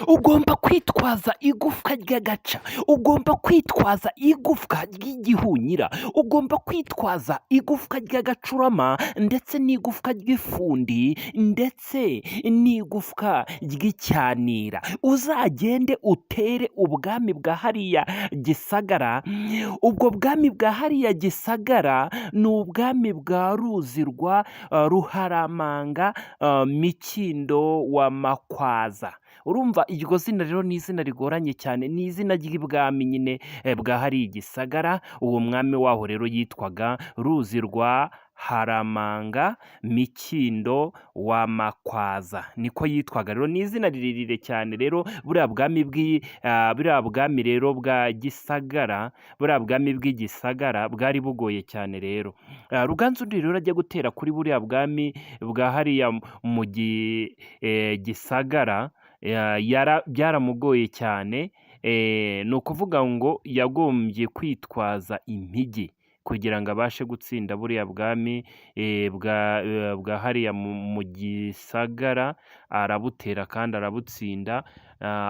Ugomba kwitwaza igufwa ry'agaca, ugomba kwitwaza igufwa ry'igihunyira, ugomba kwitwaza igufwa ry'agacurama ndetse n'igufwa ry'ifundi ndetse n'igufwa ry'icyanira. Uzagende utere ubwami bwa hariya Gisagara. Ubwo bwami bwa hariya Gisagara ni ubwami bwa Ruzi rwa Ruharamanga, Mikindo wa Makwaza. Urumva iryo zina rero ni izina rigoranye cyane, ni izina ry'ibwami nyine bwa hariya Gisagara. Uwo mwami waho rero yitwaga Ruzi rwa Haramanga Mikindo wa Makwaza, niko yitwaga. Rero ni izina rirerire cyane. Rero buriya bwami rero bwa Gisagara, buriya bwami bw'igisagara bwari bugoye cyane. Rero Ruganzu Ndoli rero ajya gutera kuri buriya bwami bwa hariya mu Gisagara, byaramugoye cyane. Ni ukuvuga ngo yagombye kwitwaza impigi kugira ngo abashe gutsinda buriya bwami bwa hariya mu Gisagara. Arabutera kandi arabutsinda,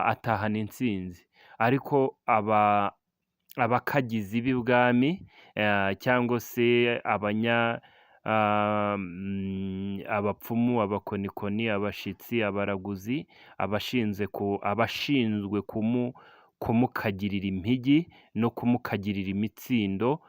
atahana intsinzi. Ariko aba abakagizi b'ibwami cyangwa se abapfumu, abakonikoni, abashitsi, abaraguzi, abashinzwe kumukagirira impigi no kumukagirira imitsindo,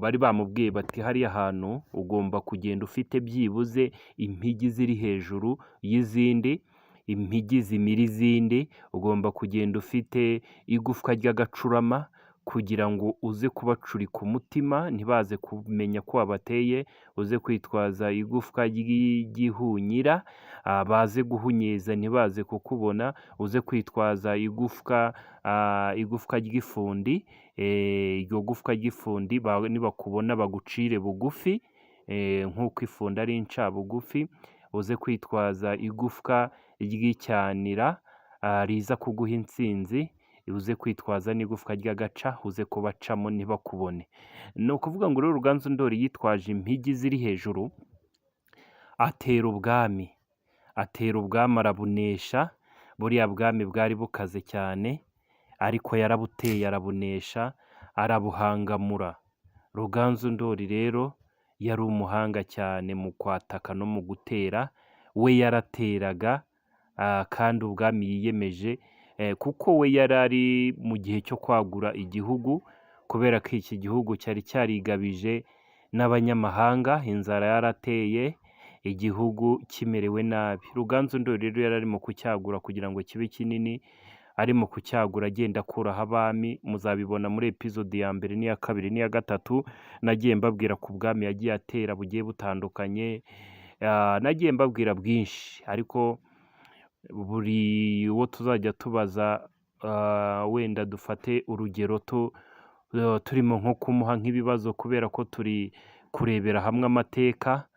bari bamubwiye bati: "Hariya hantu ugomba kugenda ufite byibuze impigi ziri hejuru y'izindi, impigi zimira izindi. Ugomba kugenda ufite igufwa ry'agacurama kugira ngo uze kubacurika umutima, ntibaze kumenya ko wabateye. Uze kwitwaza igufwa ry'igihunyira, baze guhunyeza ntibaze kukubona. Uze kwitwaza igufwa ry'ifundi, iryo gufwa ry'ifundi nibakubona bagucire bugufi nk'uko ifundi ari incabugufi. Uze kwitwaza igufwa ry'icyanira riza kuguha intsinzi. Uze kwitwaza n'igufwa ry'agaca, uze kubacamo ntibakubone." Ni ukuvuga ngo rero Ruganzu Ndoli yitwaje impigi ziri hejuru, atera ubwami, arabunesha. Buriya bwami bwari bukaze cyane, ariko yarabuteye, arabunesha, arabuhangamura. Ruganzu Ndoli rero yari umuhanga cyane mu kwataka no mu gutera. We yarateraga, kandi ubwami yiyemeje, kuko we yari ari mu gihe cyo kwagura igihugu, kubera ko iki gihugu cyari cyarigabije n'abanyamahanga, inzara yarateye, igihugu kimerewe nabi. Ruganzu Ndoli rero yari arimo kucyagura kugira ngo kibe kinini, arimo kucyagura agenda akuraho abami. Muzabibona muri episode ya mbere n'iya kabiri n'iya gatatu, nagiye mbabwira ku bwami yagiye atera bugiye butandukanye. Nagiye mbabwira bwinshi, ariko buri uwo tuzajya tubaza, wenda dufate urugero turimo nko kumuha nk'ibibazo, kubera ko turi kurebera hamwe amateka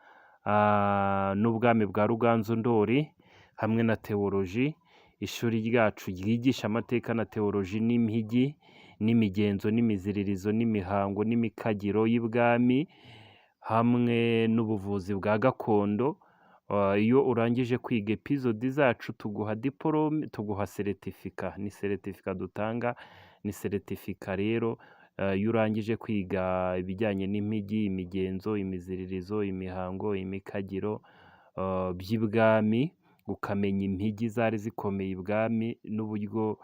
n'ubwami bwa Ruganzu Ndoli hamwe na tewoloji. Ishuri ryacu ryigisha amateka na tewoloji n'impigi n'imigenzo n'imiziririzo n'imihango n'imikagiro y'ibwami hamwe n'ubuvuzi bwa gakondo. Iyo urangije kwiga episode zacu, tuguha diporome, tuguha seritifika. Ni seritifika dutanga, ni seritifika. Rero iyo urangije kwiga ibijyanye n'impigi, imigenzo, imiziririzo, imihango, imikagiro by'ibwami, ukamenya impigi zari zikomeye ibwami n'uburyo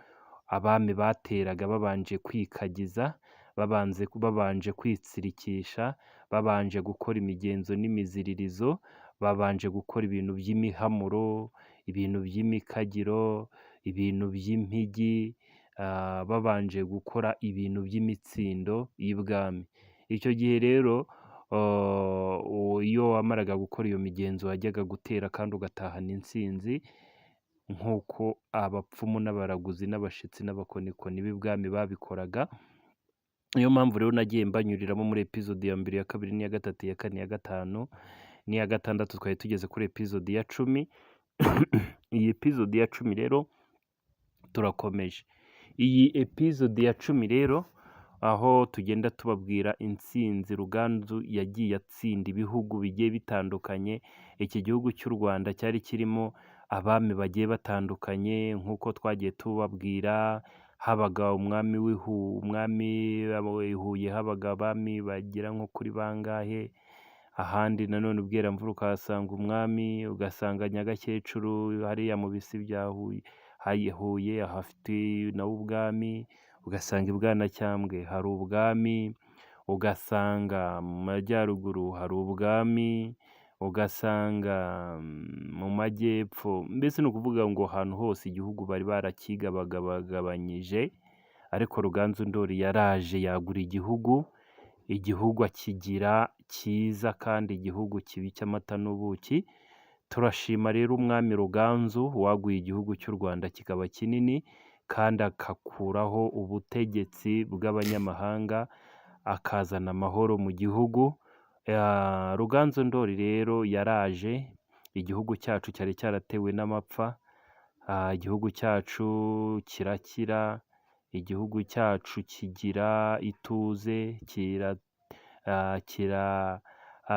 abami bateraga babanje kwikagiza, babanje kwitsirikisha, babanje gukora imigenzo n'imiziririzo, babanje gukora ibintu by'imihamuro, ibintu by'imikagiro, ibintu by'impigi, babanje gukora ibintu by'imitsindo y'ibwami. Icyo gihe rero iyo wamaraga gukora iyo migenzo, wajyaga gutera kandi ugatahana intsinzi, nk'uko abapfumu n'abaraguzi n'abashitsi n'abakonikoni b'ibwami babikoraga. Niyo mpamvu rero nagiye mbanyuriramo muri episode ya mbere, iya kabiri, n'iya gatatu, iya kane, iya gatanu n'iya gatandatu. Twari tugeze kuri episode ya 10. Iyi episode ya 10 rero turakomeje. Iyi episode ya 10 rero, aho tugenda tubabwira intsinzi Ruganzu yagiye atsinda ibihugu bigiye bitandukanye. Iki gihugu cy'u Rwanda cyari kirimo Abami bagiye batandukanye nk'uko twagiye tubabwira, habaga umwami umwami i Huye, habaga abami bagera nko kuri bangahe, ahandi nanone Ubweramvura ukahasanga umwami, ugasanga Nyagakecuru hariya mu bisi bya Huye, Huye ahafite nawe ubwami, ugasanga i Bwanacyambwe hari ubwami, ugasanga mu majyaruguru hari ubwami, ugasanga mu majyepfo, mbese ni ukuvuga ngo ahantu hose igihugu bari barakigabagabanyije, ariko Ruganzu Ndoli yaraje yagura igihugu, igihugu akigira cyiza kandi igihugu kiba icy'amata n'ubuki. Turashima rero umwami Ruganzu waguye igihugu cy'u Rwanda kikaba kinini, kandi agakuraho ubutegetsi bw'abanyamahanga, akazana amahoro mu gihugu. Ruganzu Ndoli rero yaraje, igihugu cyacu cyari cyaratewe n'amapfa, igihugu cyacu kirakira, igihugu cyacu kigira ituze,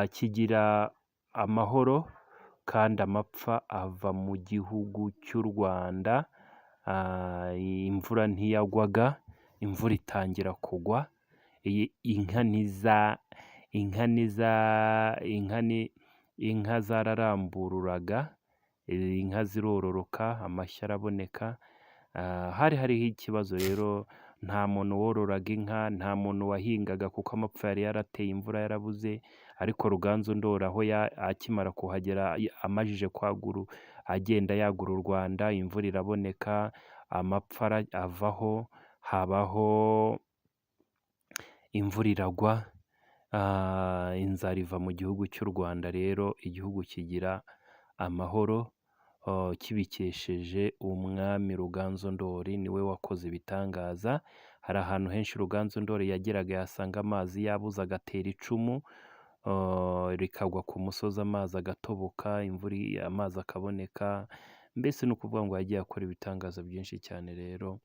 kigira amahoro, kandi amapfa ava mu gihugu cy'u Rwanda, imvura ntiyagwaga, imvura itangira kugwa, inka ntiza inka niza inka ni inka zararambururaga, inka zirororoka, amashyo araboneka. Hari hariho ikibazo rero, nta muntu wororaga inka, nta muntu wahingaga kuko amapfa yari yarateye, imvura yarabuze, ariko Ruganzu Ndoli aho akimara kuhagera, amajije kwagura, agenda yagura u Rwanda, imvura iraboneka, amapfa avaho, habaho imvura iragwa, inzara iva mu gihugu cy'u Rwanda. Rero igihugu kigira amahoro kibikesheje umwami Ruganzu Ndoli, niwe wakoze ibitangaza. Hari ahantu henshi Ruganzu Ndoli yageraga yasanga amazi yabuze agatera icumu rikagwa ku musozi, amazi agatoboka, imvura, amazi akaboneka. Mbese ni ukuvuga ngo yagiye akora ibitangaza byinshi cyane rero,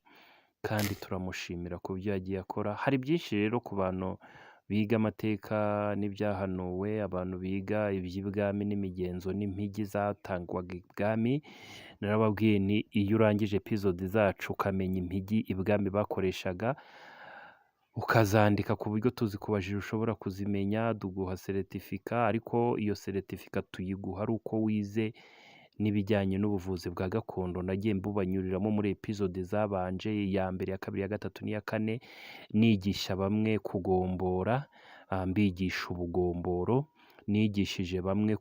kandi turamushimira ku byo yagiye akora. Hari byinshi rero ku bantu biga amateka n'ibyahanuwe, abantu biga iby'ibwami n'imigenzo n'impigi zatangwaga ibwami. Narababwiye ni iyo urangije episode zacu ukamenya impigi ibwami bakoreshaga, ukazandika ku buryo tuzikubajije ushobora kuzimenya, tuguha certificat. Ariko iyo certificat tuyiguha ari uko wize n'ibijyanye n'ubuvuzi bwa gakondo. Nagiye mbubanyuriramo muri episode zabanje, iya mbere, iya kabiri, iya gatatu n'iya kane, nigisha bamwe kugombora, mbigisha ubugomboro, nigishije bamwe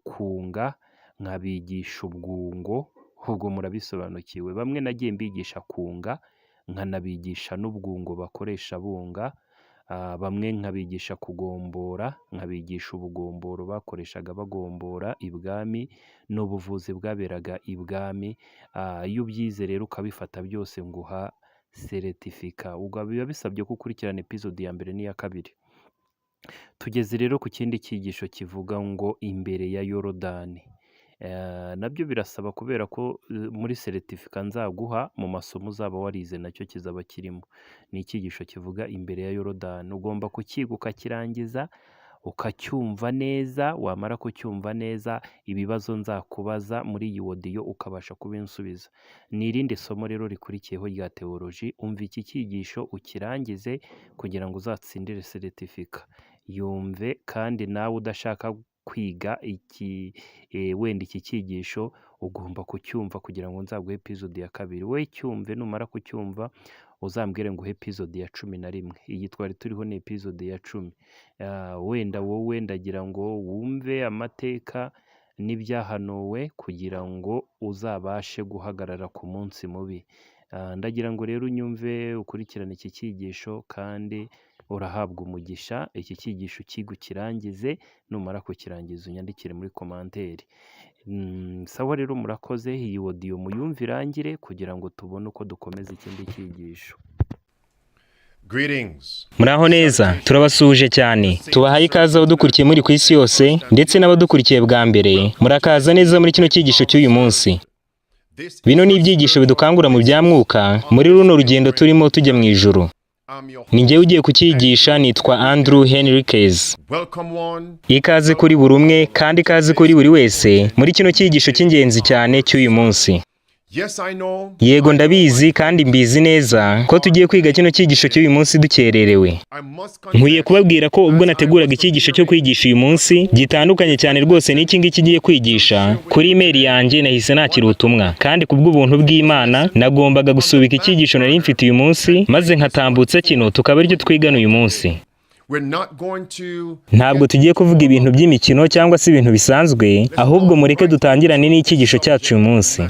kunga, nkabigisha ubwungo, ubwo murabisobanukiwe. Bamwe nagiye mbigisha kunga, nkanabigisha n'ubwungo bakoresha bunga, bamwe nkabigisha kugombora, nkabigisha ubugomboro bakoreshaga bagombora ibwami, ni ubuvuzi bwaberaga ibwami. Iyo ubyize rero ukabifata byose, nguha certificat. Ubwo biba bisabye ko ukurikirana episode ya mbere n'iya kabiri. Tugeze rero ku kindi cyigisho kivuga ngo imbere ya Yorodani. Nabyo birasaba kubera ko muri certificat nzaguha mu masomo uzaba warize nacyo kizaba kirimo. Ni icyigisho kivuga imbere ya Yorodani. Ugomba kucyiga ukakirangiza, ukacyumva neza, wamara kucyumva neza, ibibazo nzakubaza muri iyi audio ukabasha kubinsubiza. Ni irindi somo rero rikurikiyeho rya théologie. Umva iki cyigisho ukirangize kugira ngo uzatsindire certificat. Yumve kandi nawe udashaka kwiga iki wenda iki cyigisho, ugomba kucyumva kugira ngo nzaguhe episode ya kabiri. Wowe cyumve, numara kucyumva uzambwire nguhe episode ya 11. Iyi twari turiho ni episode ya 10. Wenda wowe ndagira ngo wumve amateka n'ibyahanuwe kugira ngo uzabashe guhagarara ku munsi mubi. Ndagira ngo rero unyumve, ukurikirane iki cyigisho kandi urahabwa umugisha. Iki cyigisho ukige ukirangize, numara kukirangiza unyandikire muri commentaire. Sawa rero, murakoze. Iyi audio muyumve irangire kugira ngo tubone uko dukomeza ikindi cyigisho. Greetings. Muraho neza, turabasuhuje cyane, tubahaye ikaze abadukurikiye muri ku isi yose ndetse n'abadukurikiye bwa mbere. Murakaza neza muri kino cyigisho cy'uyu munsi. This Bino ni ibyigisho bidukangura mu bya mwuka muri runo rugendo turimo tujya mu ijuru. I'm your Ni njyewe ugiye kucyigisha, nitwa Andrew Henriquez. Welcome one. Ikaze kuri buri umwe kandi ikaze kuri buri wese muri kino cyigisho cy'ingenzi cyane cy'uyu munsi. Yes, I know. Yego, ndabizi kandi mbizi neza ko tugiye kwiga kino cyigisho cy'uyu munsi dukererewe. I must Nkwiye kubabwira ko ubwo nateguraga icyigisho cyo kwigisha uyu munsi gitandukanye cyane rwose n'iki ngiki ngiye kwigisha, kuri imeri yanjye nahise nakira ubutumwa, kandi kubw'ubuntu bw'Imana nagombaga gusubika icyigisho nari mfite uyu munsi maze nkatambutsa kino, tukaba aricyo twigana uyu munsi. We're not going to Ntabwo tugiye kuvuga ibintu by'imikino cyangwa se ibintu bisanzwe, ahubwo mureke dutangirane n'icyigisho cyacu uyu munsi.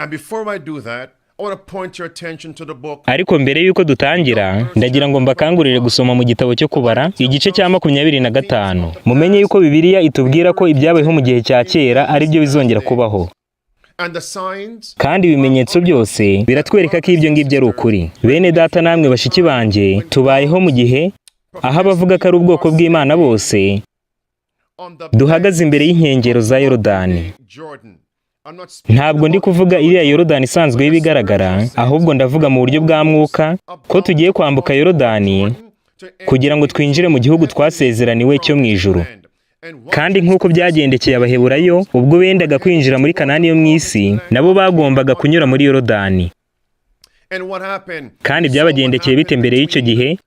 And before I do that, I want to point your attention to the book Ariko mbere y'uko dutangira, ndagira ngo mbakangurire gusoma mu gitabo cyo Kubara, igice cya 25. Mumenye yuko Bibiliya itubwira ko ibyabayeho mu gihe cya kera ari byo bizongera kubaho. And the signs Kandi ibimenyetso byose biratwereka ko ibyo ngibyo ari ukuri. Bene data namwe bashiki banjye, tubayeho mu gihe aho abavuga ko ari ubwoko bw'Imana bose on the duhagaze imbere y'inkengero za Yorodani. Jordan. I'm not speaking Ntabwo ndi kuvuga iriya Yorodani isanzwe y'ibigaragara, ahubwo ndavuga mu buryo bwa mwuka ko tugiye kwambuka Yorodani kugira ngo twinjire mu gihugu twasezeraniwe cyo mu ijuru. Kandi nk'uko byagendekeye Abaheburayo ubwo bendaga kwinjira muri Kanani yo mu isi, nabo bagombaga kunyura muri Yorodani. And what happened? Kandi byabagendekeye bite mbere y'icyo gihe?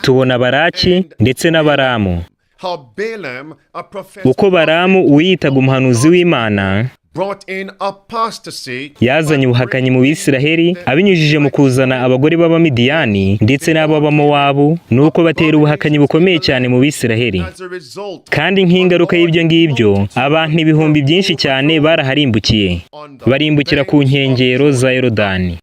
Tubona Baraki ndetse na Baramu. How Balaam, a prophet, Uko Baramu, uwiyitaga umuhanuzi w'Imana, brought in apostasy yazanye ubuhakanyi mu Bisiraheli abinyujije mu kuzana abagore b'Abamidiyani ndetse n'ab'Abamowabu, nuko batera ubuhakanyi bukomeye cyane mu Bisiraheli. As a result, Kandi nk'ingaruka y'ibyo ngibyo, abantu ibihumbi byinshi cyane baraharimbukiye, barimbukira ku nkengero za Yorodani.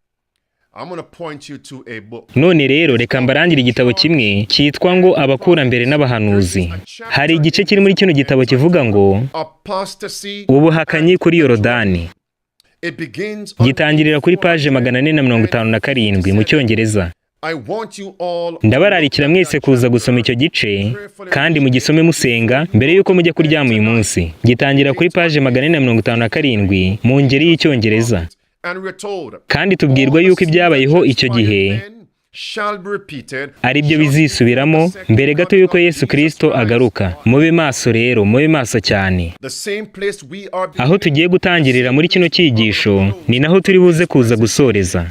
I'm going to point you to a book. None rero reka mbarangire igitabo kimwe cyitwa ngo Abakurambere n'Abahanuzi. Hari igice kiri muri kino gitabo kivuga ngo Apostasy. Ubuhakanyi kuri Yorodani. It begins on Gitangirira kuri paje 457 mu Cyongereza. I want you all Ndabararikira mwese kuza gusoma icyo gice kandi mugisome musenga mbere y'uko mujya kuryama uyu munsi. Gitangira kuri paje 457 mu ngeri y'Icyongereza. And we're told Kandi tubwirwa yuko ibyabayeho icyo gihe shall be repeated ari byo bizisubiramo mbere gato y'uko Yesu Kristo agaruka. Mube maso rero, mube maso cyane. The same place we are Aho tugiye gutangirira muri kino cyigisho ni naho turi buze kuza gusoreza.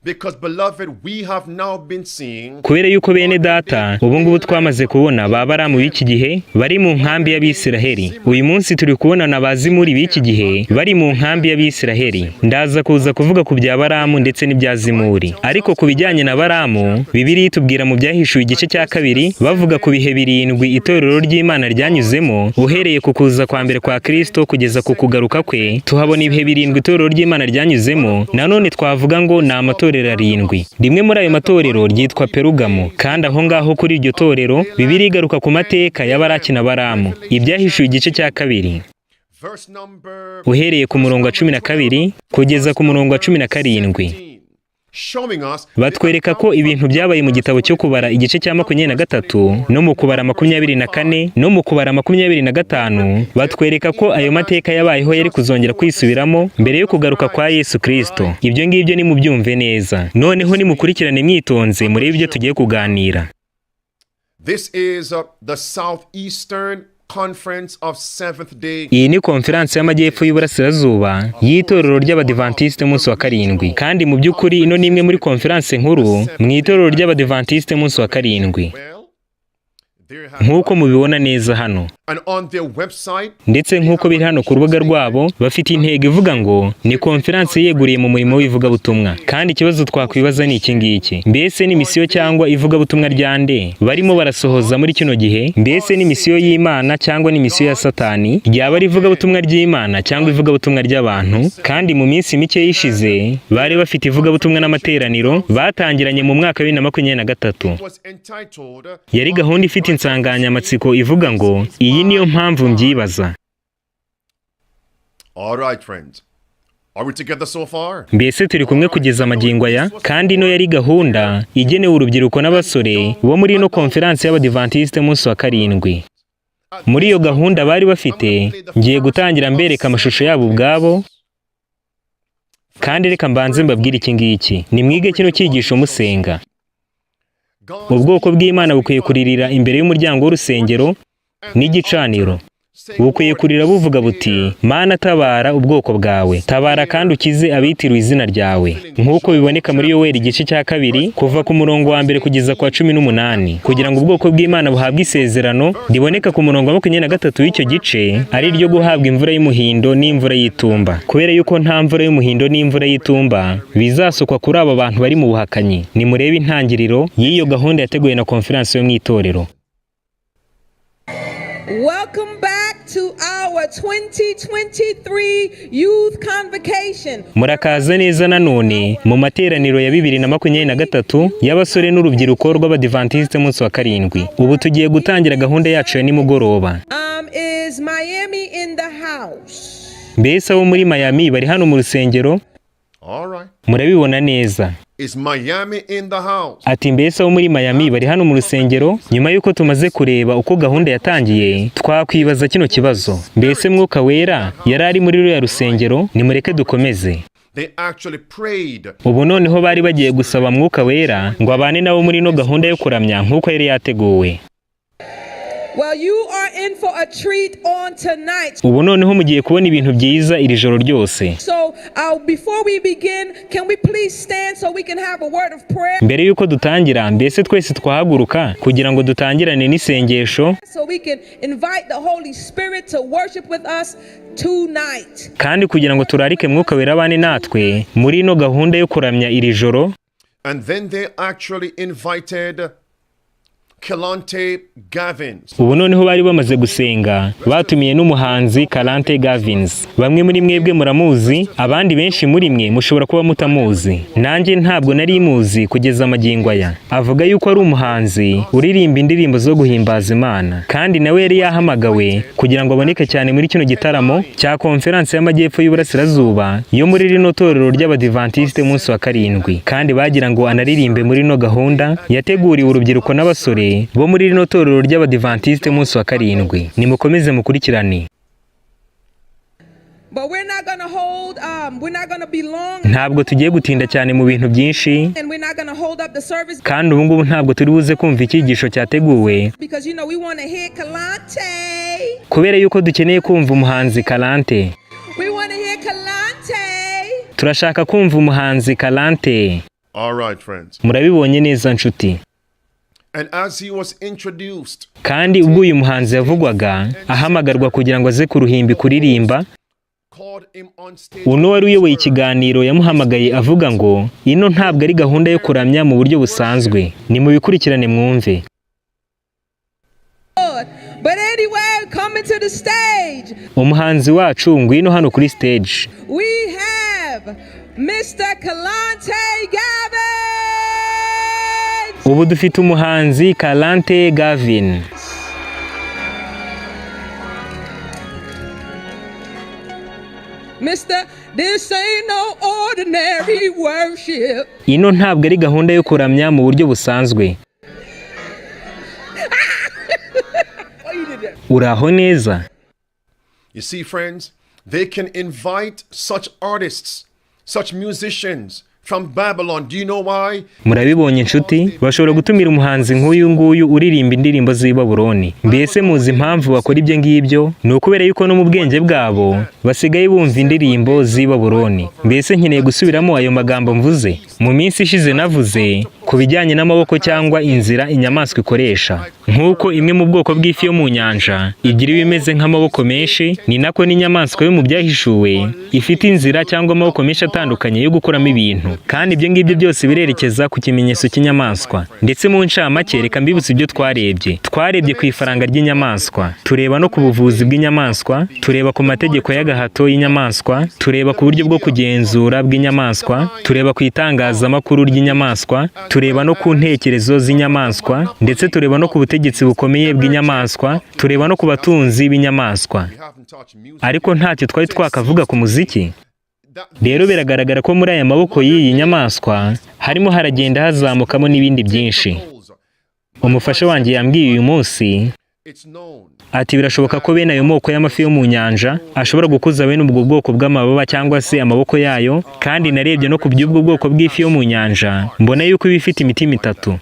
Because, beloved, we have now been seeing Kubera yuko, bene data, ubu ngubu twamaze kubona ba Baramu b'iki gihe bari mu nkambi y'Abisiraheli. Uyu munsi turi kubona na ba Zimuri b'iki gihe bari mu nkambi y'Abisiraheli. Ndaza kuza kuvuga ku bya Baramu ndetse n'ibya Zimuri, ariko ku bijyanye na Baramu, Bibiliya itubwira mu Byahishuwe igice cya 2, bavuga ku bihe birindwi itorero ry'Imana ryanyuzemo uhereye ku kuza kwa mbere kwa Kristo kugeza ku kugaruka kwe. Tuhabona ibihe birindwi itorero ry'Imana ryanyuzemo. Nanone twavuga ngo ni amatorero arindwi. Rimwe muri ayo matorero ryitwa Perugamo, kandi aho ngaho kuri iryo torero Bibiliya igaruka ku mateka ya Baraki na Baramu. Ibyahishuwe igice cya 2, verse number uhereye ku murongo wa 12 kugeza ku murongo wa 17, showing us batwereka ko ibintu byabaye mu gitabo cyo Kubara igice cya 23 no mu Kubara 24 no mu Kubara 25, batwereka ko ayo mateka yabayeho yari kuzongera kwisubiramo mbere yo kugaruka kwa Yesu Kristo. Ibyo ngibyo nimubyumve neza. Noneho nimukurikirane mwitonze, murebe ibyo tugiye kuganira. This is the Southeastern Conference of Seventh Day Iyi ni konferansi y'Amajyepfo y'Uburasirazuba y'itorero ry'Abadivantisite umunsi wa karindwi, kandi mu by'ukuri ino ni imwe muri konferansi nkuru mu itorero ry'Abadivantisite umunsi wa karindwi. Well, there have Nk'uko mubibona neza hano, and on their website ndetse nk'uko biri hano ku rubuga rwabo, bafite intego ivuga ngo ni konferansi yeguriye mu murimo w'ivugabutumwa. Kandi ikibazo twakwibaza ni iki ngiki: mbese ni misiyo cyangwa ivugabutumwa rya nde barimo barasohoza muri kino gihe? Mbese ni misiyo y'Imana cyangwa ni misiyo ya Satani? Ryaba ari ivugabutumwa ry'Imana cyangwa ivugabutumwa ry'abantu? Kandi mu minsi mike yishize bari bafite ivugabutumwa n'amateraniro batangiranye mu mwaka wa 2023. Was entitled Yari gahunda ifite insanganyamatsiko ivuga ngo Iyi niyo mpamvu mbyibaza. All right, friends. Are we together so far? Mbese turi kumwe kugeza amagingo aya? Kandi ino yari gahunda igenewe urubyiruko n'abasore bo muri ino konferansi y'Abadivantisite munsi wa karindwi. Muri iyo gahunda bari bafite, ngiye gutangira mbereka amashusho yabo ubwabo. Kandi reka mbanze mbabwire iki ngiki: nimwige kino cyigisho musenga. Ubwoko bw'Imana bukwiye kuririra imbere y'umuryango w'urusengero n'igicaniro. Bukwiye kurira buvuga buti: "Mana, tabara ubwoko bwawe, tabara kandi ukize abitiriwe izina ryawe," nk'uko biboneka muri Yoweri igice cya 2 kuva ku murongo wa 1 kugeza ku wa 18, kugira ngo ubwoko bw'Imana buhabwe isezerano riboneka ku murongo wa 23 w'icyo gice, ari ryo guhabwa imvura y'umuhindo n'imvura y'itumba. Kubera yuko nta mvura y'umuhindo n'imvura y'itumba bizasukwa kuri aba bantu bari mu buhakanyi. Nimurebe intangiriro y'iyo gahunda yateguwe na konferansi yo mu itorero. Welcome back to our 2023 Youth Convocation. Murakaza neza nanone mu materaniro ya 2023 y'abasore n'urubyiruko rw'Abadivantisite munsi wa 7. Ubu tugiye gutangira gahunda yacu ya nimugoroba. Is Miami in the house? Mbese abo muri Miami bari hano mu rusengero? All right. Murabibona neza. Is Miami in the house? Ati: "Mbese abo muri Miami bari hano mu rusengero?" Nyuma y'uko tumaze kureba uko gahunda yatangiye, twakwibaza kino kibazo: mbese Mwuka Wera yari ari muri ruriya rusengero? Nimureke dukomeze. They actually prayed. Ubu noneho bari bagiye gusaba Mwuka Wera ngo abane nabo muri ino gahunda yo kuramya nk'uko yari yateguwe. Well, you are in for a treat on tonight. Ubu noneho mugiye kubona ibintu byiza iri joro ryose. So, before we begin, can we please stand so we can have a word of prayer? Mbere y'uko dutangira, mbese twese twahaguruka kugira ngo dutangirane n'isengesho, So we can invite the Holy Spirit to worship with us tonight. kandi kugira ngo turarike Mwuka Wera abane natwe muri ino gahunda yo kuramya iri joro. And then they actually invited Kelontae Gavins. Ubu noneho bari bamaze gusenga, batumiye n'umuhanzi Kelontae Gavins. Bamwe muri mwebwe muramuzi, abandi benshi muri mwe mushobora kuba mutamuzi. Nanjye ntabwo nari muzi kugeza amagingo aya. Avuga yuko ari umuhanzi uririmba indirimbo zo guhimbaza Imana, kandi nawe yari yahamagawe kugira ngo aboneke cyane muri kino gitaramo cya konferansi y'Amajyepfo y'Uburasirazuba yo muri rino torero ry'Abadivantisite umunsi wa 7, kandi bagira ngo anaririmbe muri ino gahunda yateguriwe urubyiruko n'abasore bo muri rino torero ry'Abadivantisite umunsi wa 7. Nimukomeze mukurikirane. But we're not going to hold, we're not going to be long Ntabwo tugiye gutinda cyane mu bintu byinshi, and we're not going to hold up the service kandi ubu ngubu ntabwo turi buze kumva icyigisho cyateguwe, because, we want to hear Kelontae. kubera yuko dukeneye kumva umuhanzi Kelontae. We want to hear Kelontae. Turashaka kumva umuhanzi Kelontae. All right, friends. Murabibonye neza, nshuti. And as he was introduced, Kandi ubwo uyu muhanzi yavugwaga, ahamagarwa kugira ngo aze ku ruhimbi kuririmba, called him on stage. Uno wari uyoboye ikiganiro yamuhamagaye avuga ngo: "Ino ntabwo ari gahunda yo kuramya mu buryo busanzwe." Ni mu bikurikirane mwumve. But anyway, coming to the stage, Umuhanzi wacu, ngwino hano kuri stage. we have Mr. Kelontae Gavin. Ubu dufite umuhanzi Kelontae Gavin. Mr. This ain't no ordinary worship. Ino ntabwo ari gahunda yo kuramya mu buryo busanzwe. Uraho neza. You see, friends, they can invite such artists, such musicians from Babylon. Do you know why? Murabibonye, inshuti, bashobora gutumira umuhanzi nk'uyu nguyu uririmba indirimbo z'i Babuloni. Mbese muzi impamvu bakora ibyo ngibyo? Ni ukubera yuko no mu bwenge bwabo basigaye bumva indirimbo z'i Babuloni. Mbese nkeneye gusubiramo ayo magambo mvuze mu minsi ishize? Navuze ku bijyanye n'amaboko cyangwa inzira inyamaswa ikoresha. Nk'uko imwe mu bwoko bw'ifi yo mu nyanja igira ibimeze nk'amaboko menshi, ni nako n'inyamaswa yo mu Byahishuwe ifite inzira cyangwa amaboko menshi atandukanye yo gukoramo ibintu, kandi ibyo ngibyo byose birerekeza ku kimenyetso cy'inyamaswa. Ndetse mu ncamake, reka mbibutse ibyo twarebye. Twarebye ku ifaranga ry'inyamaswa, tureba no ku buvuzi bw'inyamaswa, tureba ku mategeko y'agahato y'inyamaswa, tureba ku buryo bwo kugenzura bw'inyamaswa, tureba ku itangazamakuru ry'inyamaswa, tureba no ku ntekerezo z'inyamaswa, ndetse tureba no ku butegetsi bukomeye bw'inyamaswa, tureba no ku batunzi b'inyamaswa. We haven't touched music. Ariko ntacyo twari twakavuga ku muziki. That Rero biragaragara ko muri aya maboko y'iyi nyamaswa harimo haragenda hazamukamo n'ibindi byinshi. Umufasha wanjye yambwiye uyu munsi It's known ati: "Birashoboka ko bene ayo moko y'amafi yo mu nyanja ashobora gukuza bene ubwo bwoko bw'amababa cyangwa se amaboko yayo." Kandi narebye no ku by'ubwo bwoko bw'ifi yo mu nyanja, mbona yuko iba ifite imitima itatu.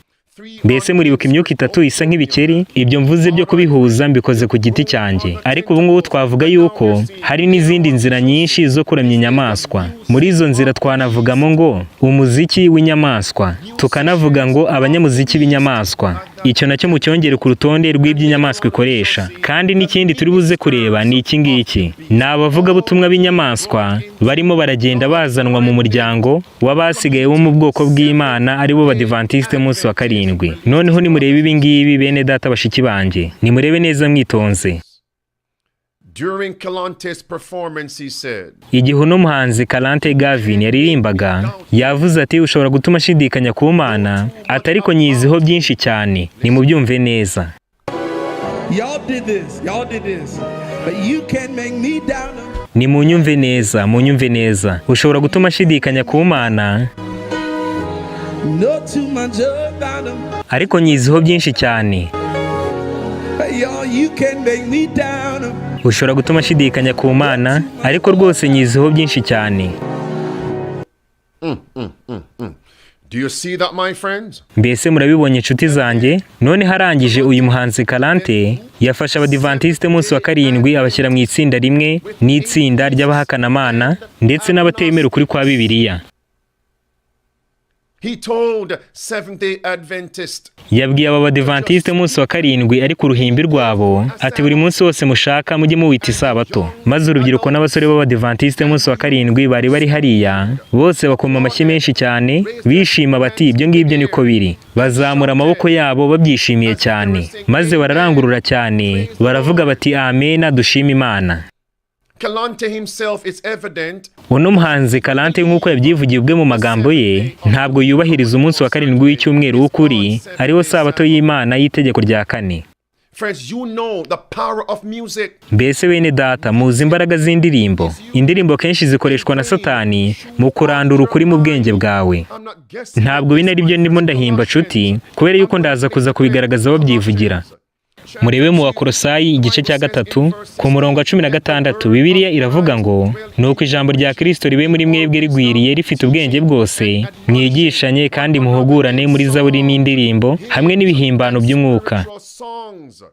Mbese muribuka imyuka itatu isa nk'ibikeri? Ibyo mvuze byo kubihuza mbikoze ku giti cyanjye, ariko ubu ngubu twavuga yuko hari n'izindi nzira nyinshi zo kuramya inyamaswa. Muri izo nzira twanavugamo ngo umuziki w'inyamaswa, tukanavuga ngo abanyamuziki b'inyamaswa. Icyo nacyo mucyongere ku rutonde rw'iby'inyamaswa ikoresha. Kandi n'ikindi turi buze kureba ni iki ngiki: ni abavugabutumwa b'inyamaswa barimo baragenda bazanwa mu muryango w'abasigaye bo mu bwoko bw'Imana, aribo Badivantiste munsi wa karindwi. Noneho nimurebe ibi ngibi, bene data, bashiki banjye, nimurebe neza mwitonze. During Kalante's performance, he said, Igihe uno muhanzi Kalante Gavin yaririmbaga, yavuze ati: "Ushobora gutuma ashidikanya ku Mana," ati, "ariko nyiziho byinshi cyane." Nimubyumve neza. Y'all did this. Y'all did this. But you can make me doubt 'em. Nimunyumve neza, munyumve neza. Ushobora gutuma ashidikanya ku Mana, Know too much about 'em. ariko nyiziho byinshi cyane. But y'all, you can make me doubt 'em. Ushobora gutuma ashidikanya ku Mana, ariko rwose nyiziho byinshi cyane. Do you see that, my friends? Mbese murabibonye, inshuti zanjye? None harangije uyu muhanzi Kalante yafashe Abadivantisite munsi wa karindwi, abashyira mu itsinda rimwe n'itsinda ry'abahakanamana ndetse n'abatemera ukuri kwa Bibiliya. He told Seventh day Adventist Yabwiye aba Badivantiste munsi wa karindwi ari ku ruhimbi rwabo ati: "Buri munsi wose mushaka mujye muwita isabato." Maze urubyiruko n'abasore b'Abadivantiste munsi wa karindwi bari bari hariya bose bakoma amashyi menshi cyane bishima, bati: "Ibyo ngibyo niko biri." Bazamura amaboko yabo babyishimiye cyane, maze bararangurura cyane baravuga bati: "Amena, dushime Imana." Kalante himself, it's evident Uno muhanzi Kalante, nk'uko yabyivugiye ubwe mu magambo ye, ntabwo yubahiriza umunsi wa karindwi w'icyumweru w'ukuri, ariwo sabato y'Imana y'itegeko rya kane. Friends, you know the power of music. Mbese bene data, muzi imbaraga z'indirimbo? Indirimbo kenshi zikoreshwa na Satani mu kurandura ukuri mu bwenge bwawe. I'm not guessing. Ntabwo bino ari byo ndimo ndahimba, nshuti, kubera yuko ndaza kuza kubigaragaza babyivugira. Murebe mu Bakorosayi igice cya 3 ku murongo wa 16, Bibiliya iravuga ngo: "Nuko ijambo rya Kristo ribe muri mwebwe rigwiriye, rifite ubwenge bwose, mwigishanye kandi muhugurane muri zaburi n'indirimbo hamwe n'ibihimbano by'umwuka." Songs.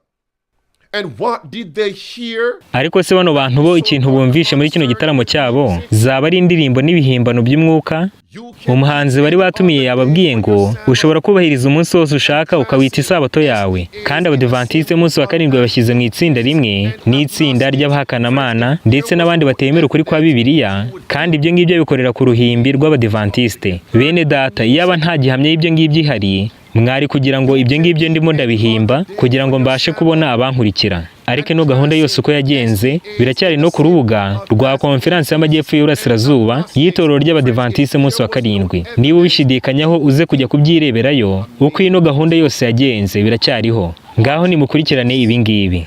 And what did they hear? Ariko se bano bantu bo, ikintu bumvishe muri kino gitaramo cyabo zaba ari indirimbo n'ibihimbano by'umwuka? You can Umuhanzi bari batumiye yababwiye ngo ushobora kubahiriza umunsi wose ushaka ukawita isabato yawe, kandi Abadivantisite umunsi wa karindwi bashyize mu itsinda rimwe n'itsinda ry'abahakanamana ndetse n'abandi batemera ukuri kwa Bibiliya, kandi ibyo ngibyo bikorera ku ruhimbi rw'Abadivantisite. Bene data, iyaba nta gihamya y'ibyo ngibyo ihari, mwari kugira ngo ibyo ngibyo ndimo ndabihimba kugira ngo mbashe kubona abankurikira. Ariko ino gahunda yose uko yagenze biracyari no ku rubuga rwa Konferansi y'Amajyepfo y'Uburasirazuba y'itorero ry'Abadivantisite umunsi wa karindwi. Niba ubishidikanyaho, uze kujya kubyireberayo uko ino gahunda yose yagenze, biracyariho. Ngaho nimukurikirane ibi ngibi.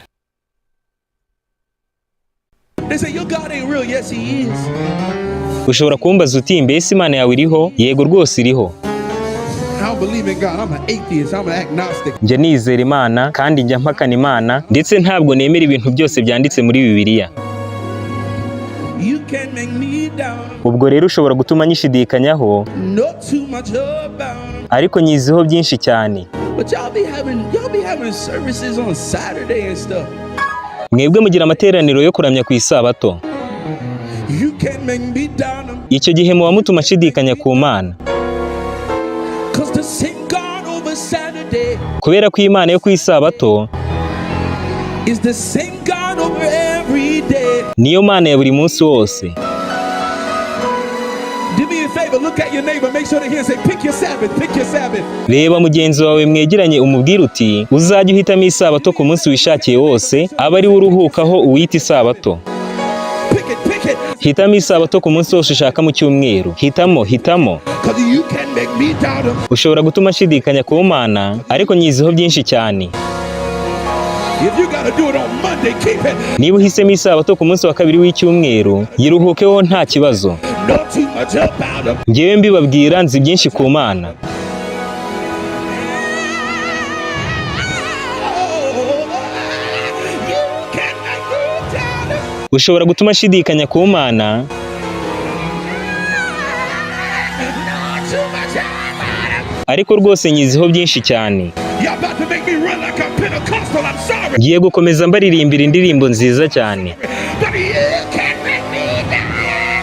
They say, "Your God ain't real." Yes, he is. Ushobora kumbaza uti: "Mbese Imana yawe iriho?" Yego rwose iriho. I don't believe in God. I'm an atheist. I'm an agnostic. Njya nizera Imana kandi njya mpakana Imana, ndetse ntabwo nemera ibintu byose byanditse muri Bibiliya. You can make me doubt 'em. Ubwo rero ushobora gutuma nyishidikanyaho, Know too much about 'em. ariko nyiziho byinshi cyane. But y'all be having services on Saturday and stuff. Mwebwe mugira amateraniro yo kuramya ku isabato. You can make me doubt 'em. Icyo gihe muba mutuma nshidikanya ku Mana. 'Cause the same God over Saturday Kubera ko Imana yo ku isabato is the same God over every day. niyo Mana ya buri munsi wose. Do me a favor, look at your neighbor, make sure they hear and say, "Pick your Sabbath, pick your Sabbath." Reba mugenzi wawe mwegeranye, umubwire uti: "Uzajye uhitamo isabato ku munsi wishakiye wose, abe ari wo uruhukaho, uwita isabato." Pick it, pick it. Hitamo isabato ku munsi wose ushaka mu cyumweru. Hitamo, hitamo. 'Cause you can make me doubt 'em. Ushobora gutuma nshidikanya ku Mana, ariko nyiziho byinshi cyane. If you gotta do it on Monday, keep it. Niba uhisemo isabato ku munsi wa kabiri w'icyumweru, yiruhukeho nta kibazo. Know too much about 'em. Ngewe mbibabwira, nzi byinshi ku Mana. Oh, you can make me doubt 'em. Ushobora gutuma nshidikanya ku Mana, Know too much about 'em. him. Ariko rwose nyiziho byinshi cyane. Y'all about to make me run like I'm Pentecostal. I'm sorry. Ngiye gukomeza mbaririmbira indirimbo nziza cyane. But you can't make me doubt him.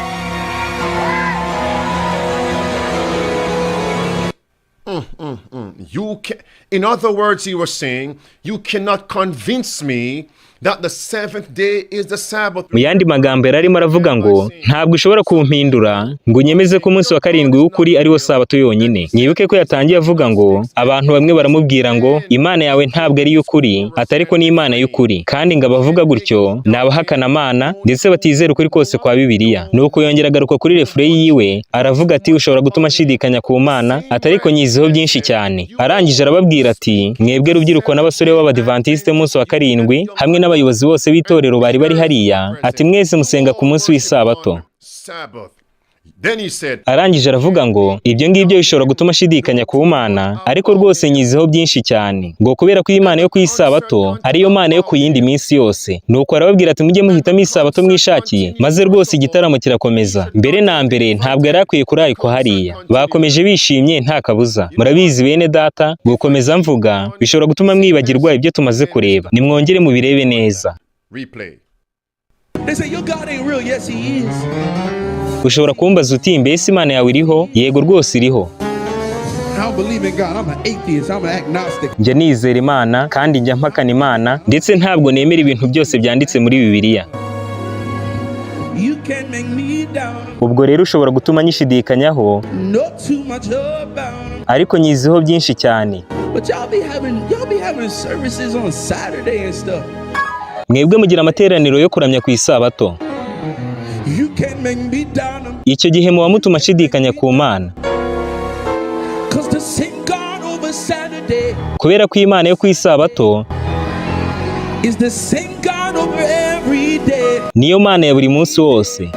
You can, in other words, he was saying, you cannot convince me that the seventh day is the Sabbath. Mu yandi magambo yari arimo aravuga ngo ntabwo ushobora kumpindura ngo unyemeze ko umunsi wa karindwi w'ukuri ari wo sabato yonyine. Mwibuke ko yatangiye avuga ngo abantu bamwe baramubwira ngo Imana yawe ntabwo ari iy'ukuri, atari ko ni Imana y'ukuri, kandi ngo abavuga gutyo ni abahakanamana ndetse batizera ukuri kose kwa Bibiliya. Nuko yongera agaruka kuri refure yiwe aravuga ati ushobora gutuma ashidikanya ku Mana, atari ko nyiziho byinshi cyane. Arangije arababwira ati mwebwe rubyiruko n'abasore b'Abadivantisite b'umunsi wa karindwi hamwe n'abayobozi bose b'itorero bari bari hariya, ati mwese musenga ku munsi w'isabato. Sabbath. Then he said, Arangije aravuga ngo ibyo ngibyo bishobora gutuma ashidikanya ku Mana, ariko rwose nyiziho byinshi cyane, ngo kubera ko Imana yo ku isabato ariyo Mana yo ku yindi minsi yose. Nuko arababwira ati mujye muhitamo isabato mwishakiye, maze rwose igitaramo kirakomeza. Mbere na mbere ntabwo yari akwiye kurarikwa hariya. Bakomeje bishimye nta kabuza. Murabizi bene data, gukomeza mvuga bishobora gutuma mwibagirwa ibyo tumaze kureba. Nimwongere mubirebe neza. Replay. They say, your God ain't real. Yes, he is. Ushobora kumbaza uti mbese Imana yawe iriho? Yego rwose iriho. I don't believe in God. I'm an atheist. I'm an agnostic. Njya nizera Imana kandi njya mpakana Imana, ndetse ntabwo nemera ibintu byose byanditse muri Bibiliya. You can make me doubt him. Ubwo rero ushobora gutuma nyishidikanyaho, Know too much about him. ariko nyiziho byinshi cyane. But y'all be having services on Saturday and stuff. Mwebwe mugira amateraniro yo kuramya ku isabato. You can make me doubt him. Icyo gihe muba mutuma nshidikanya ku Mana, Cause the same God over Saturday kubera ko Imana yo ku isabato is the same God over every day. niyo Mana ya buri munsi wose.